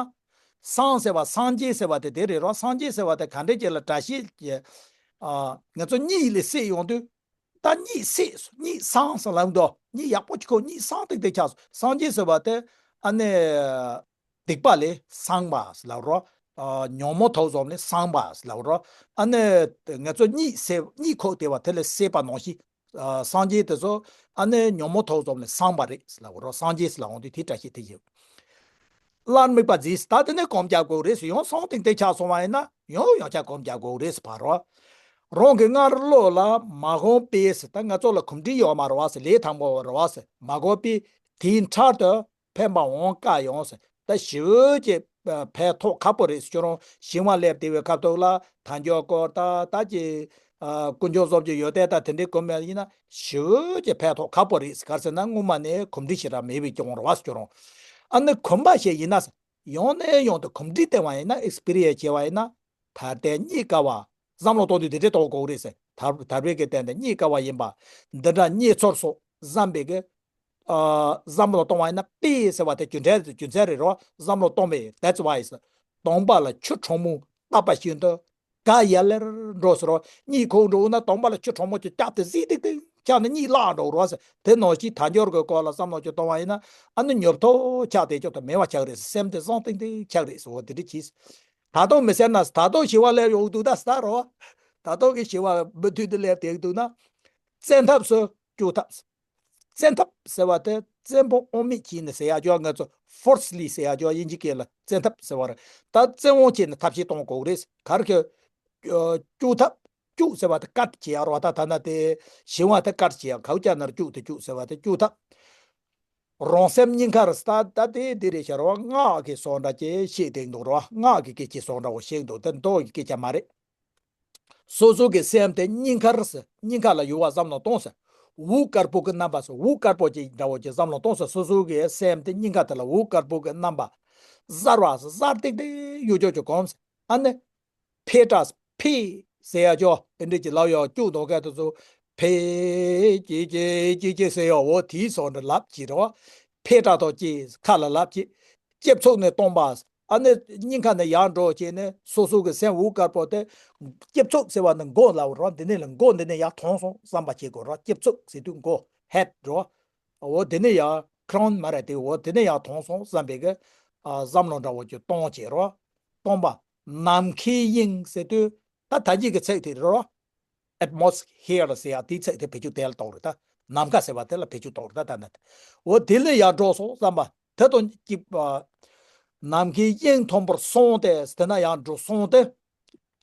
སངས་ཟེར་བ། སངས་རྒྱས་ཟེར་བ་དེ་དེ་རེད་རོ། སངས་རྒྱས་ཟེར་བ་དེ་ག་འདྲས་ཅིག་ལ་དྲག་ཤེས་ཀྱི། ཨ་ང་ཚོ་གཉིད་ལས་སད་ཡོང་དུས། ད་གཉིད་སད་སོང་། གཉིད་སངས་སོང་ལབ་འདུག། གཉིད་ཡག་པོ་ཅིག་ཁུག། གཉིད་སངས་ཏིང་ཏིང་ཆགས་སོང་། སངས་རྒྱས་ཟེར་བ་དེ་ཨ་ནི་སྡིག་པ་ལས་སངས་པ་ལབ་རོ། ཨ་ཉོན་མོངས་ཐོག་ཟོམ་ལས་སངས་པ་ལབ་རོ། ཨ་ནི་ང་ཚོ་གཉིད་སད། གཉིད་ཁུག་བསྡད་པ་དེ་ལས་སད་པ་ནང་བཞིན། ཨ་སངས་རྒྱས་དེ་ཚོ་ཨ་ནི་ཉོན་མོངས་ཐོག་ཟོམ་ལས་སངས་པ་རེད་ལབ་རོ། སངས་རྒྱས་ལབ་འོང་དུས་དེ་བཀྲ་ཤིས་དེ་ཡོད། སླར་དམིགས་པ་འཛིན། ད་དེ་ནས་གོམས་རྒྱག་དགོས་རེད་ཟེར། ཡང་སངས་ཏིང་ཏིང་ཆགས་སོང་བ་ཡིན་ན་ཡང་ཡང་བསྐྱར་གོམས་རྒྱག་དགོས་རེད་ཟེར་བ་རོ། རང་གི་སྔར་བློ་ལ་མ་གོམས་པས་ཟེར། ད་ང་ཚོ་ལ་གོམས་འདྲིས་ཡོད་མ་རེད་བ་ཟེར། ལས་དང་པོ་རེད་བ་ཟེར། མ་གོམས་པས་དེའི་འཕྲལ་དུ་ཕན་པ་འོང་དཀའ་ཡང་ཟེར། ད་ཞེ་པོ་ཅིག་ཕན་ཐོགས་ཁག་པོ་རེད་ཟེར། ཁྱོད་རང་ཞིང་བ་སླེབས་བསྡད་པའི་སྐབས་ཐོག་ལ་དལ་འབྱོར་སྐོར་ད་ད་ཀྱི་ཨ་དཀོན་མཆོག་གསུམ་གྱི་ཡོན་ཏན་ད་དེ་འདྲའི་གོམས་པ་ཡིན་ན་ཞེ་པོ་ཅིག་ཕན་ཐོགས་ཁག་པོ་རེད་ཟེར། ག་རེ་ཟེར་ན་སྔོན་མ་ནས་གོམས་འདྲིས་ཞེ་དྲག་མེད་པའི་སྐྱོན་རེད་བ་ཟེར། ཁྱོད་རང་ཨ་ནི་གོམས་པ་ཞིག་ཡིན་ན་ཟེར། ཡང་ནས་ཡང་དུ་གོམས་འདྲིས་བསྟེན་པ་ཡིན་ན། ཨེགས་སི་པི་རི་ཡན་སི་བྱས་པ་ཡིན་ན། ད་ལྟའི་གཉིད་དཀའ་བ་བསམ་བློ་གཏོང་དུས་དེ་འདྲས་གཏོང་དགོས་རེད་ཟེར། ད་དལ་བའི་གི་སྟེང་དུ་གཉིད་དཀའ་བ་ཡིན་པ་འདི་འདྲ་རྙེད་ཚོར་སོང་བསམ་པའི་གི་ཨ་བསམ་བློ་གཏོང་བ་ཡིན་ན། པས་ཟེར་བ་དེ་རྒྱུ་མཚན་རེད། རྒྱུ་མཚན་རེད་རོ། བསམ་བློ་གཏོང་བས། that's why ཟེར། དང་པོ་ལ་ཆུ་གྲང་མོ་བཏབ་པ་བཞིན་དུ་དགའ་ཡལ་ལེར་འགྲོ་ཟེར་རོ། གཉིད་ཁུག་འགྲོ་ན་དང་པོ་ལ་ཆུ་གྲང་མོ་ཅིག་བརྒྱབ་སྟེ་གཟིགས་ཏིག་ཏིག་བཞག་ན་གཉིད་བརླག་འགྲོ་རོ་ཟེར། དེ་ནང་བཞིན་དལ་འབྱོར་གྱི་སྐོར་ལ་བསམ་བློ་ཅིག་གཏོང་བ་ཡིན་ན། ཨ་ནི་ཉོབ་ཏོ་ཆགས་བསྡད་ཆོག་ཏུ་མེད་པ་ཆགས་རེད་ཟེར། སེམས་དེ་སངས་ཏིང་ཏིང་ཆགས་རེད་ཟེར། འོ་དེ་འདྲ་གྱིས། ད་དུང་མི་ཟེར་ན། ད་དུང་ཞི་བ་ལས་ཡོང་འདུག་ད་ཟེར་རོ། ད་དུང་གི་ཞི་བ་མུ་མཐུད་དུ་སླེབས་བསྡད་འདུག་ན། བཙན་ཐབས་སུ་བཅུག་ཐབས། བཙན་ཐབས་ཟེར་བ་དེ་བཙན་པོ་དབང་མེད་བྱས་ནས་ཟེར་ཡག་ཅོ། ང་ཚོ་forcefully ཟེར་ཡག་ཅོ། དབྱིན་ཇི་སྐད་ལ་བཙན་ཐབས་ཟེར་བ་རེད། ད་བཙན་དབང་བྱས་ནས་ཐབས་ཤེས་གཏོང་དགོས་རེད། ག་རེ་གི་ཨ་བཅུག་ཐབས། བཅུག་ཟེར་བ་དེ་ཀཊ་བྱེད་ཡག་རེད་བ། ད་ཐ་ན་དེ་ཞི་བ་དེ་ཀཊ་བྱེད་ཡག། ག་བོ་ཅག་ན་ར་བཅུག་དེ་བཅུག་ཟེར་བ་དེ་བཅུག་ཐབས། རང་སེམས་སྙིང་ཁར་ཟེར། ད་ད་དེ་འདི་རེད་ཤག་རེད་བ། སྔགས་ཀྱི་བཟོ་འདྲ་ཅིག་བཤད་བསྡད་འདུག་རེད་བ། སྔགས་ཀྱི་སྐད་ཆ་བཟོ་འདྲ་བོ་བཤད་འདུག། དེ་མདོ་ཡི་སྐད་ཆ་མ་རེད། སོ་སོ་གི་སེམས་དེ་སྙིང་ཁར་ཟེར། སྙིང་ཁ་ལ་ཡུ་བ་བསམ་བློ་གཏོང་ཟེར། འོད་དཀར་པོ་གི་རྣམ་པ་ཟེར། འོད་དཀར་པོ་ཅིག་འདྲ་བོ་ཅིག་བསམ་བློ་གཏོང་ཟེར། སོ་སོ་གི་སེམས་དེ་སྙིང་ཁ་དེ་ལ་འོད་དཀར་པོ་གི་རྣམ་པ་གཟར་བ་ཟེར། གཟར་ཏིག་ཏིག་ཡོད་ཆོག་ཅིག་གོམས་ཟེར། ཨ་ནི་ཕེ་ཏྲ། ཕེ་ཟེར་ཡག་ཅོ། ཨེ་འདྲ་ཅིག་ལབ་ཡག་བཅུག་འདུག་ག་དེ་ཚོ་ཕེ་ཅི་ཅི་ཅི་ཅི་ཟེར་ཡག། འོ་དེའི་བཟོ་འདྲ་ལབ་ཅིག་རེད་བ། ཕེ་ཏྲ་དང་ཅི་ཁ་ལ་ལབ་ཅིག། ལྕེབ་ཚུགས་ནས་གཏོང་པ། ཨ་ནི་སྙིང་ཁ་ནས་ཡར་འགྲོ་བྱས་ནས་སོ་སོ་གི་སེམས་འོད་དཀར་པོ་དེ། ལྕེབ་ཚུགས་ཟེར་བ་ནི་མགོ་ལབ་རེད་བ། འདི་ནས་ལ་མགོ་འདི་ནས་ཡར་ཐོན་སོང་བསམ་པ་བྱེད་དགོས་རེད་བ། ལྕེབ་ཚུགས་ཟེར་དུས་མགོ་ཧེཌ་རེད་བ། འོ་དེ་ནས་ཡར་ཁ་རོན་མ་རེད་དེ། འོ་དེ་ནས་ཡར་ཐོན་སོང་བསམ་པའི་གི་ཨ་བསམ་བློ་འདྲ་བོ་ཅིག་གཏོང་བྱེད་རེད་བ། གཏོང་པ། ནམ་མཁའི་དབྱིངས་ཟེར་དུས་ད་ད་གིན་གི་ཚིག་དེ་རེད་བ། ཨེཊ་མོ་སི་ཕི་ཡར་ཟེར་ཡག་དེའི་ཚིག་དེ་བེད་སྤྱོད་དེ་ལ་གཏོང་རེད། ད་ ནམ་མཁའ་ཟེར་བ་དེ་ལ་བེད་སྤྱོད་གཏོང་རེད་ད་ད་ནི། འོ་དེ་ལས་ཡར་འགྲོ་སོང་བསམ་པ་དེ་དང་གཅིག་པ། ནམ་མཁའི་དབྱིངས་མཐོན་པོར་སོང་སྟེ་དེ་ན་ཡར་འགྲོ་སོང་སྟེ།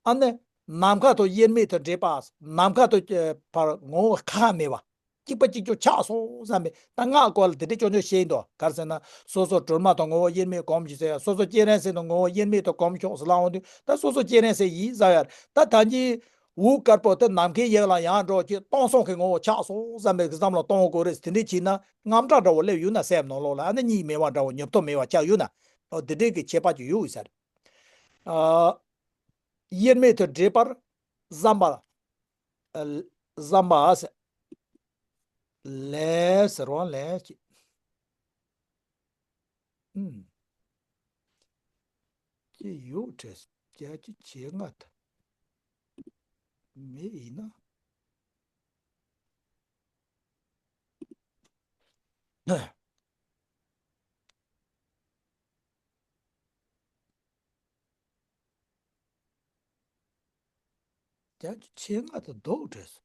ཨ་ནི། ནམ་མཁའ་དང་དབྱེར་མེད་དུ་འདྲེས་པ། ནམ་མཁའ་དང་བར་ངོ་བོ་ཁ་མེད་པ། གཅིག་པ་གཅིག་རྐྱང་ཆགས་སོང་བསམ་པས་ད་སྔགས་སྐོར་ལ་དེ་འདྲའི་ཅོ་ཅོ་བཤད་འདུག་ག་རེ་ཟེར་ན་སོ་སོ་སྒྲོལ་མ་དང་ངོ་བོ་དབྱེར་མེད་སྒོམ་ཞིག་ཟེར་ཡ། སོ་སོ་སྤྱན་རས་གཟིགས་དང་ངོ་བོ་དབྱེར་མེད་དུ་སྒོམ་ཤོག་ཟེར་ལབ་འོང་དུས་ད་སོ་སོ་སྤྱན་རས་གཟིགས་ཡིན་ཟེར་ཡ། ད་ད་གིན་འུ་དཀར་པོ་དེ་ནམ་མཁའི་དབྱིངས་ལ་ཡར་འགྲོ་ཅིག་སྟོང་སོང་གི་ངོ་བོ་ཆགས་སོང་བསམ་པའི་བསམ་བློ་གཏོང་དགོས་རེད། དེ་འདྲའི་བྱས་ན་དངངས་སྐྲག་འདྲ་བོ་སླེབས་ཡོད་ན་སེམས་ནང་ལོགས་ལ་ཨ་ནི་གཉིད་མེད་པ་འདྲ་བོ་ཉོབ་ཏོ་མེད་པ་ཆགས་ཡོད་ན། འོ་དེ་འདྲའི་གི་ཁྱད་པར་ཅིག་ཡོད་ས་རེད། ཨ། དབྱེར་མེད་དུ་འདྲེས་པར་བསམ་པ། ཨ། བསམ་པ་ཟེར། ལས་ཟེར་བ་ལས་ཀྱི། ཨུམ། ཀྱི་ཡོད་བྲེས་བརྒྱད་ཀྱི་བྱེད་ལྔ་དང་། མེད་ཡིན་ན། བརྒྱད་ཀྱི་བྱེད་ལྔ་དང་ལྡོག་བྲེས།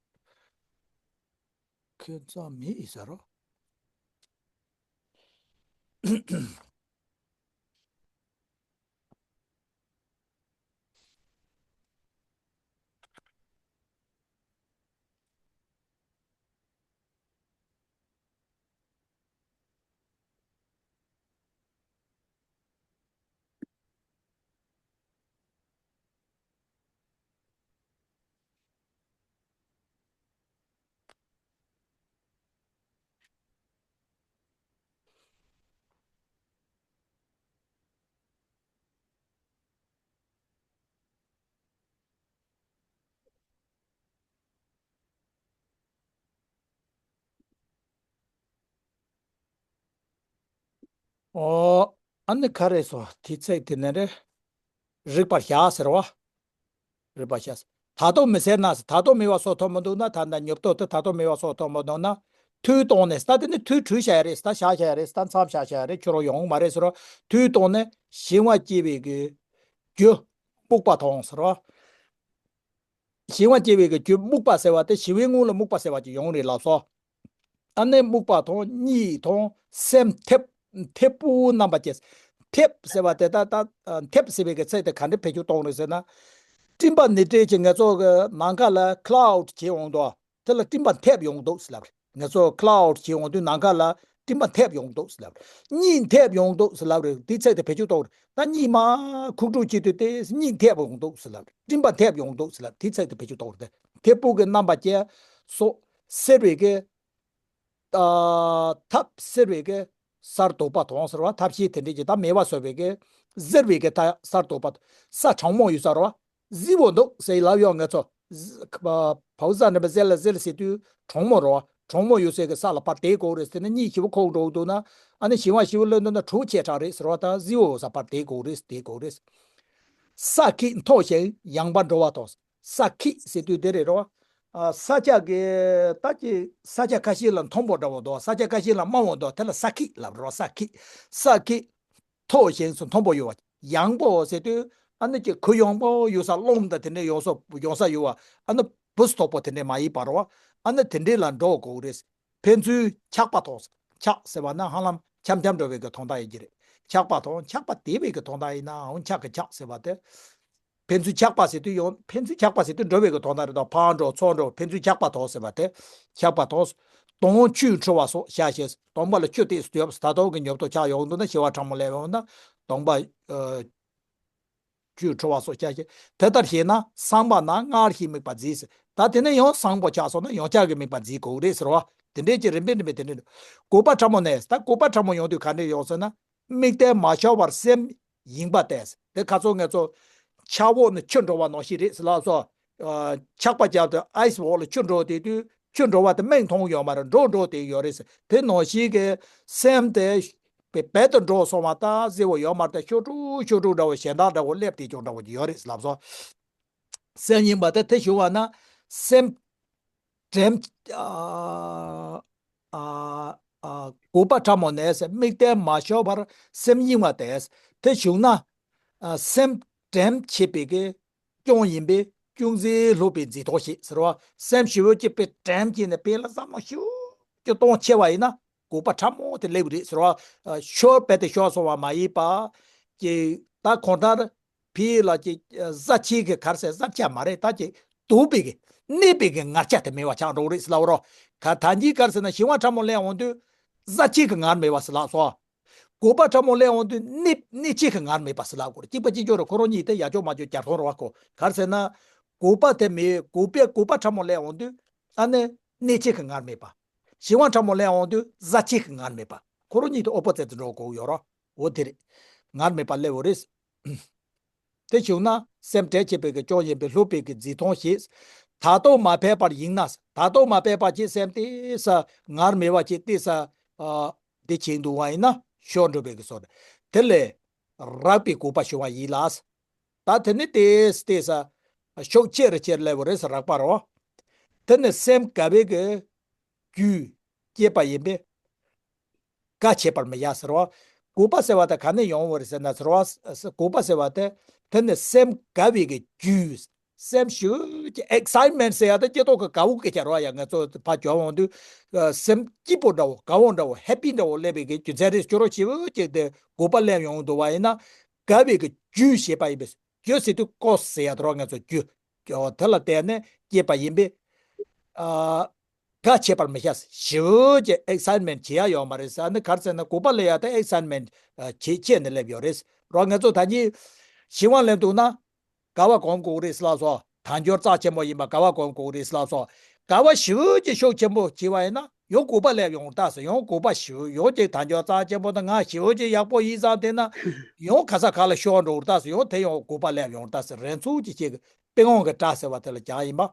ཁྱོད་ཙམ་མེད་ཡིན་ཟེར་རོ། ཨོ། ཨ་ནི་ག་རེ་ཟེར་དེ་ཚིག་དེ་ནི་རེད། རིག་པར་བྱ་ཟེར་བ། རིག་པར་བྱ། ད་ལྟོ་མི་ཟེར་ན་ཟེར། ད་ལྟོ་མེད་པ་སོགས་མཐོང་མི་འདུག་ན་ད་ལྟ་ཉོབ་ཏོ་དེ་ད་ལྟོ་མེད་པ་སོགས་མཐོང་མི་འདུག་ན། དུས་གཏོང་ནས་ད་དེ་ནི་དུས་བྲུས་བྱ་ཡ་རེད། ད་བཞག་བྱ་ཡ་རེད། ད་མཚམས་བཞག་བྱ་ཡ་རེད། ཁྱོད་རང་ཡོང་མ་རེད་ཟེར་རོ། དུས་གཏོང་ནས་ཞི་བ་སྐྱེ་བའི་གི་རྒྱུ་སྨུག་པ་མཐོང་ཟེར་རོ། ཞི་བ་སྐྱེ་བའི་གི་རྒྱུ་སྨུག་པ་ཟེར་བ་དེ་ཞི་བའི་སྔོན་ལ་སྨུག་པ་ཟེར་བ་ཅིག་ཡོང་རེད་ལབ་སོ། ཨ་ནི་སྨུག་པ་མཐོང་། གཉིད་མཐོང་། སེམས་འཐིབས། འཐིབས་པོ་རྣམ་པ་སྐྱེས། འཐིབས་ཟེར་བ་དེ་ད་ད་འཐིབས་ཟེར་བའི་གི་ཚིག་དེ་ག་འདྲ་བེད་སྤྱོད་གཏོང་རེད་ཟེར་ན། སྤྲིན་པ་ནི་སྤྲིན་གྱི་ང་ཚོ་གི་ནམ་མཁའ་ལ་ཁ་ལའུ་ཌི་བྱེད་འོང་དོ། དེ་ལ་སྤྲིན་པ་འཐིབས་ཡོང་འདུག་ཟེར་ལབ་རེད། ང་ཚོ་ཁ་ལའུ་ཌི་བྱེད་འོང་དུས་ནམ་མཁའ་ལ་སྤྲིན་པ་འཐིབས་ཡོང་འདུག་ཟེར་ལབ་རེད། གཉིད་འཐིབས་ཡོང་འདུག་ཟེར་ལབ་རེད། དེའི་ཚིག་དེ་བེད་སྤྱོད་གཏོང་རེད། ད་གཉིད་མ་ཁུག་ཀྲུག་བྱེད་དུས་དེ་གཉིད་འཐིབས་ཡོང་འདུག་ཟེར་ལབ་རེད། སྤྲིན་པ་འཐིབས་ཡོང་འདུག་ཟེར་ལབ་རེད། དེའི་ཚིག་དེ་བེད་སྤྱོད་གཏོང་རེད། དེ་འཐིབས་པོ་གི་རྣམ་པ་སྐྱེ་སོགས་སེར་བའི་གི། ཨ། ཐབས་སེར་བའི་གི་སར་དོག་པ་མཐོང་ཟེར་བ། ཐབས་ཤེས་དེ་འདྲས་ཀྱི་ད་མེད་པ་བཟོ་བའི་གི་སེར་བའི་གི་ད་སར་དོག་པ། ས་གྲང་མོ་ཡོད་ས་རོ། བཟི་བོ་འདུག་ཟེར་ལབ་ཡོང་ང་ཚོ། བ་བ་ས་ནི་བ་ཟེར་ལ་ཟེར་ཟེར་དུས་གྲང་མོ་རོ། གྲང་མོ་ཡོད་སའི་གི་ས་ལ་ཕར་དེད་དགོས་རེད་ཟེར་ན་གཉིད་ཞིབ་པོ་ཁུག་འགྲོ་འདུག་ན། ཨ་ནི་ཞི་བ་ཞི་བ་ལོན་འདུག་ན་དྲོད་ཆེ་དྲགས་རེད་ཟེར་བ། ད་བཟི་བོ་ས་ཕར་དེད་དགོས་རེད། དེད་དགོས་རེད། ས་ཁྱི་མཐོ་ཞིང་ཡངས་པར་འགྲོ་བ་དང་། ས་ཁྱི་ཟེར་དུས་དེ་རེད་རོ། ཨ། ས་ཆ་གི་ད་ཀྱི་ས་ཆ་ཁ་ཤས་ལ་མཐོན་པོ་འདྲ་བོ་འདུག་ས་ཆ་ཁ་ཤས་ལ་དམའ་བོ་འདུག་དེ་ལ་ས་ཁྱི་ལབ་རོ། ས་ཁྱི། ས་ཁྱི་མཐོ་ཞིང་སུ་མཐོན་པོ་ཡོད་པ། ཡངས་པོ་ཟེར་དུས་ཨ་ནི་ཀྱི་གུ་ཡངས་པོ་ཡོད་ས་གློང་དང་དེ་འདྲའི་ཡོང་ས་ཡོང་ས་ཡོད་པ། ཨ་ནི་བུ་སྟོབས་པོ་དེ་འདྲའི་མ་ཡིན་པ་རོ། ཨ་ནི་དེ་འདྲའི་ལ་འགྲོ་དགོས་རེད། ཕན་ཚུན་འཁྱག་པ་མཐོང་། འཁྱག་ཟེར་བ་ན་ཧ་ལམ་འཁྱམ་འཁྱམ་འགྲོ་བའི་གི་དོན་དག་ཡིན་གྱི་རེད། འཁྱག་པ་མཐོང་། འཁྱག་པ་དེད་པའི་གི་དོན་དག་ཡིན་ནའང་འཁྱག་གི་འཁྱག་ཟེར་བ་དེ། ཕན་ཚུན་འཁྱག་པ་ཟེར་དུས་ཡང་ཕན་ཚུན་འཁྱག་པ་ཟེར་དུས་འགྲོ་བའི་གི་དོན་དག་རེད་དོ། ཕར་འགྲོ་ཚུར་འགྲོ་ཕན་ཚུན་འཁྱག་པ་མཐོང་ཟེར་བ་དེ། འཁྱག་པ་མཐོང་། དོང་ཆུས་འཁྲུ་བ་སོགས་བྱ་ཞེས། དོང་པ་ལ་ཆུ་ཏོག་ཙམ་ཡོད་པ། ད་དོང་གི་ཉོབ་ཏོ་ཆགས་ཡོང་འདུག་ན་ཞི་བ་གྲང་མོ་སླེབས་ཡོང་ན་དོང་པ། ཨ། ཆུས་འཁྲུ་བ་སོགས་བྱ་ཞེས། དེ་ལྟར་བྱས་ན་སངས་པ་ན་སྔར་བཞིན་དམིགས་པ་མཛིས་ཟེར། ད་དེ་ནས་ཡང་བཟང་པོ་ཆགས་སོང་ན་ཡང་བསྐྱར་གྱི་དམིགས་པ་མཛིས་དགོས་རེད་ཟེར་བ། དེ་འདྲས་ཀྱི་རིམ་པས་རིམ་པས་དེ་འདྲས་འདུག་གོ་བ་ཕྲ་མོ་ནས། ད་གོ་བ་ཕྲ་མོ་ཡོང་དུས་ག་འདྲས་ཡོང་ཟེར་ན། དམིགས་གཏད་མ་ཤོར་བར་སེམས་ཡེངས་པ་སྟེ། དེ་ཁ་སང་ང་ཚོ་ཆབ་འོག་ནས་ཆུ་འགྲོ་བ་ནང་བཞིན་རེད་ཟེར་ལབ་སོང་། ཨ། ཆག་པ་བརྒྱབ་སྟེ་ཨའི་སི་འོག་ལ་ཆུ་འགྲོ་དེ་དུས་ཆུ་འགྲོ་བ་དེ་མིག་མཐོང་ཡོད་མ་རེད། འགྲོ་འགྲོ་དེ་ཡོད་རེད་ཟེར། དེ་ནང་བཞིན་གྱི་སེམས་དེ་བེ་བེད་དུ་འགྲོ་སོང་བ་ད་བཟི་བོ་ཡོད་མ་རེད། ད་ཤོར་འགྲོ་ཤོར་འགྲོ་འདྲ་བོ་གཞན་དག་འདྲ་བོ་སླེབས་དེ་ཀྱང་འདྲ་བོ་ཡོད་རེད་ཟེར་ལབ་སོང་། སེམས་ཡེངས་པ་དེ་དེ་བྱུང་བ་ན་སེམས་དྲན། ཨ། ཨ། ཨ། གོ་བ་ཕྲ་མོ་ནས་ཟེར། དམིགས་གཏད་མ་ཤོར་བར་སེམས་ཡེངས་པ་སྟེ། དེ་བྱུང་ན། ཨ། སེམས་དྲན་བྱེད་པའི་གི་སྐྱོན་ཡིན་པས་ཅུང་ཟད་ལྷོད་པའི་མཛེས་ཐོག་ཞིག་ཟེར་བ། སེམས་ཞི་བོ་གཅིག་པའི་དྲན་གྱིས་ནས་དཔེ་ལ་བསམ་བློ་ཞུ་ སྐྱོ་གདུང་ཆེ་བ་ཡིན་ན་དགོས་པ་ཕྲ་མོ་དེ་སླེབས་རེད་ཟེར་བ། ཤོར་བས་དེ་ཤོར་སོང་བ་མ་ཡིན་པ། ཀྱི་ད་གང་ལྟར་ཕི་ལ་ཀྱི་གཟའ་གཅིག་གི་གར་ཟེར་གཟའ་ཆ་མ་རེད། ད་ཀྱི་དུག་པའི་གི་གནས་པའི་གི་ངར་ཆ་དེ་མེད་པ་ཆགས་འགྲོ་རེད་ཟེར་ལབ་རོ། ག་ད་གིན་གར་ཟེར་ན་ཞི་བ་ཕྲ་མོ་སླེབས་འོང་དུས་གཟའ་གཅིག་གི་ངར་མེད་པ་ཟེར་ལབ་སོང་། དགོས་པ་ཕྲ་མོ་སླེབས་འོང་དུས་གནས་གནས་གཅིག་གི་ངར་མེད་པ་ཟེར་ལབ་དགོས་རེད། གཅིག་པ་གཅིག་རྐྱང་རེད། ཁོ་རང་གཉིས་དེ་ཡར་ཕྱོགས་མར་ཕྱོགས་གྱར་སོང་རེད་བ། ཁོ་གར་ཟེར་ན་དགོས་པ་དེ་མེད། དགོས་པའི་དགོས་པ་ཕྲ་མོ་སླེབས་འོང་དུས་ཨ་ནི་གནས་གཅིག་གི་ངར་མེད་པ། ཞི་བ་ཕྲ་མོ་སླེབས་འོང་དུས་གཟའ་གཅིག་གི་ངར་མེད་པ། ཁོ་རང་གཉིས་དེ་ཨོ་པོ་ཛིཊ་འགྲོ་དགོས་ཡོད་རོ། འོ་དེ་རེད། ངར་མེད་པ་སླེབས་འོ་རེད། དེ་བྱུང་ན་སེམས་བྲལ་བྱེད་པའི་གི་སྐྱོན་ཡིན་པས་སློབ་པའི་གི་རྫིས་མཐོང་ཞེས། ད་ལྟོ་མ་ཕལ་པར་ཡིན་ན། ད་ལྟོ་མ་ཕལ་པ་ཅིག་སེམས་ཏེ་ས་ངར་མེད་པ་ཅིག་ཏེ་ས། ཨ། འདི་བྱེད་འདུག་བ་ཡིན་ན་ཤོར་འགྲོ་བའི་གི་སོ་རེད། དེ་ལས་རགས་པའི་དགོས་པ་ཞུ་བ་ཡིན་ལ། ད་དེ་ནི་ཏེས་ཏེས་ཤུགས་ཆེ་རུ་ཆེ་རུ་སླེབས་པ་རེད་ཟེར་རགས་པ་རོ། དེ་ནི་སེམས་དགའ་བའི་གི་རྒྱུ་སྐྱེས་པ་ཡིན་པས་དགའ་བྱེད་པར་མི་བྱ་ཟེར་བ། དགོས་པ་ཟེར་བ་དེ་ག་ནས་ཡོང་བ་རེད་ཟེར་ན་ཟེར་བ། དགོས་པ་ཟེར་བ་དེ་དེ་ནི་སེམས་དགའ་བའི་གི་རྒྱུ། སེམས་ཞེ་པོ་ཅིག་ཨེག་སའིཊ་མེན་ཊ་ཟེར་ཡ་དེ་སྐྱེ་ཐོག་གི་དགའ་བོ་སྐད་ཆ་རོ། ཡ་ང་ཚོ་ཕར་འགྱོ་འོང་དུས་སེམས་སྐྱིད་པོ་འདྲ་བོ་དགའ་བོ་འདྲ་བོ་ཧེ་པི་འདྲ་བོ་སླེབས་པའི་གི་རྒྱུ་མཚན་རེད། ཅོ་རོ་ཞེ་པོ་ཅིག་དེ་དགོས་པ་སླེབས་ཡོང་འདུག་བ་ཡིན་ན། དགའ་བའི་གི་རྒྱུ་ཞེས་པ་ཡིན་པས། རྒྱུ་ཟེར་དུས་ཀོ་ཟེར་ཡ་དོ་རོ། ང་ཚོ་རྒྱུ་དེ་ལ་བརྟེན་ནས་སྐྱེས་པ་ཡིན་པས། ཨ། དགའ་བྱེད་པར་མི་བྱ། ཞེ་པོ་ཅིག་ཨེག་སའིཊ་མེན་ཊ་བྱེད་ཡ་ཡོད་མ་རེད་ཟེར། ཨ་ནི་གར་ཟེར་ན་དགོས་པ་སླེབས་ཡ་དེ་ཨེག་སའིཊ་མེན་ཊ་བྱེད་ཆེད་ནས་སླེབས་ཡོད་རེད་རོ། ང་ཚོ་ད་གིན་ཞི་བ་སླེབས་འདུག་ན། དགའ་བ་སྒོམ་དགོས་རེད་ཟེར་ལབ་སོང་། དལ་འབྱོར་རྩ་ཆེན་པོ་ཡིན་པ་དགའ་བ་སྒོམ་དགོས་རེད་ཟེར་ལབ་སོང་། དགའ་བ་ཞེ་པོ་ཅིག་ཤུགས་ཆེན་པོ་བྱས་པ་ཡིན་ན་ཡང་དགོས་པ་སླེབས་ཡོང་ད་ཟེར། ཡང་དགོས་པ་ཞེ་པོ་ཡང་ཅིག་དལ་འབྱོར་རྩ་ཆེན་པོ་དང་ང་ཞེ་པོ་ཅིག་ཡག་པོ་ཡིན་ཙང་དེ་ན་ཡང་ག་ས་ག་ལ་ཤོར་འགྲོ་གི་རེད་ད་ཟེར། ཡང་དེ་ཡང་དགོས་པ་སླེབས་ཡོང་ད་ཟེར། རན་ཚུལ་གྱི་ཆེད་ཀྱི་པི་ཝང་གི་སྒྲ་ཟེར་བ་དེ་ལ་སྦྱར་ཡིན་པ།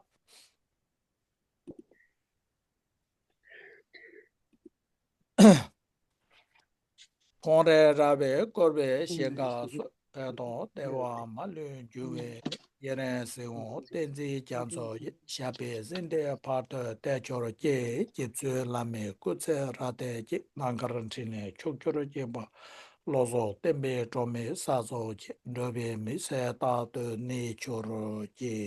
ཁོང་རེ་ར་བས་བསྐོར་བའི་ཞིང་ཁམས་སུ། བོད་དང་ལྟེ་བ་མ་ལུས་རྒྱུ་བའི། ཡེ་རན་གཟིགས་དབང་བསྟན་འཛིན་རྒྱ་མཚོ་ཡི། ཞབས་པད་སྲིད་མཐའི་བར་དུ་བརྟན་གྱུར་ཅིག། རྗེ་བཙུན་བླ་མའི་སྐུ་ཚེ་རབ་བརྟན་ཅིག། ནམ་མཁར་འཕྲིན་ལས་ཕྱོགས་བཅུར་ཁྱབ་པ། བློ་བཟང་བསྟན་པའི་སྒྲོན་མེ་གསལ་སོགས་ཀྱིས། འགྲོ་བའི་མི་ཚེ་རྟག་ཏུ་གནས་གྱུར་ཅིག།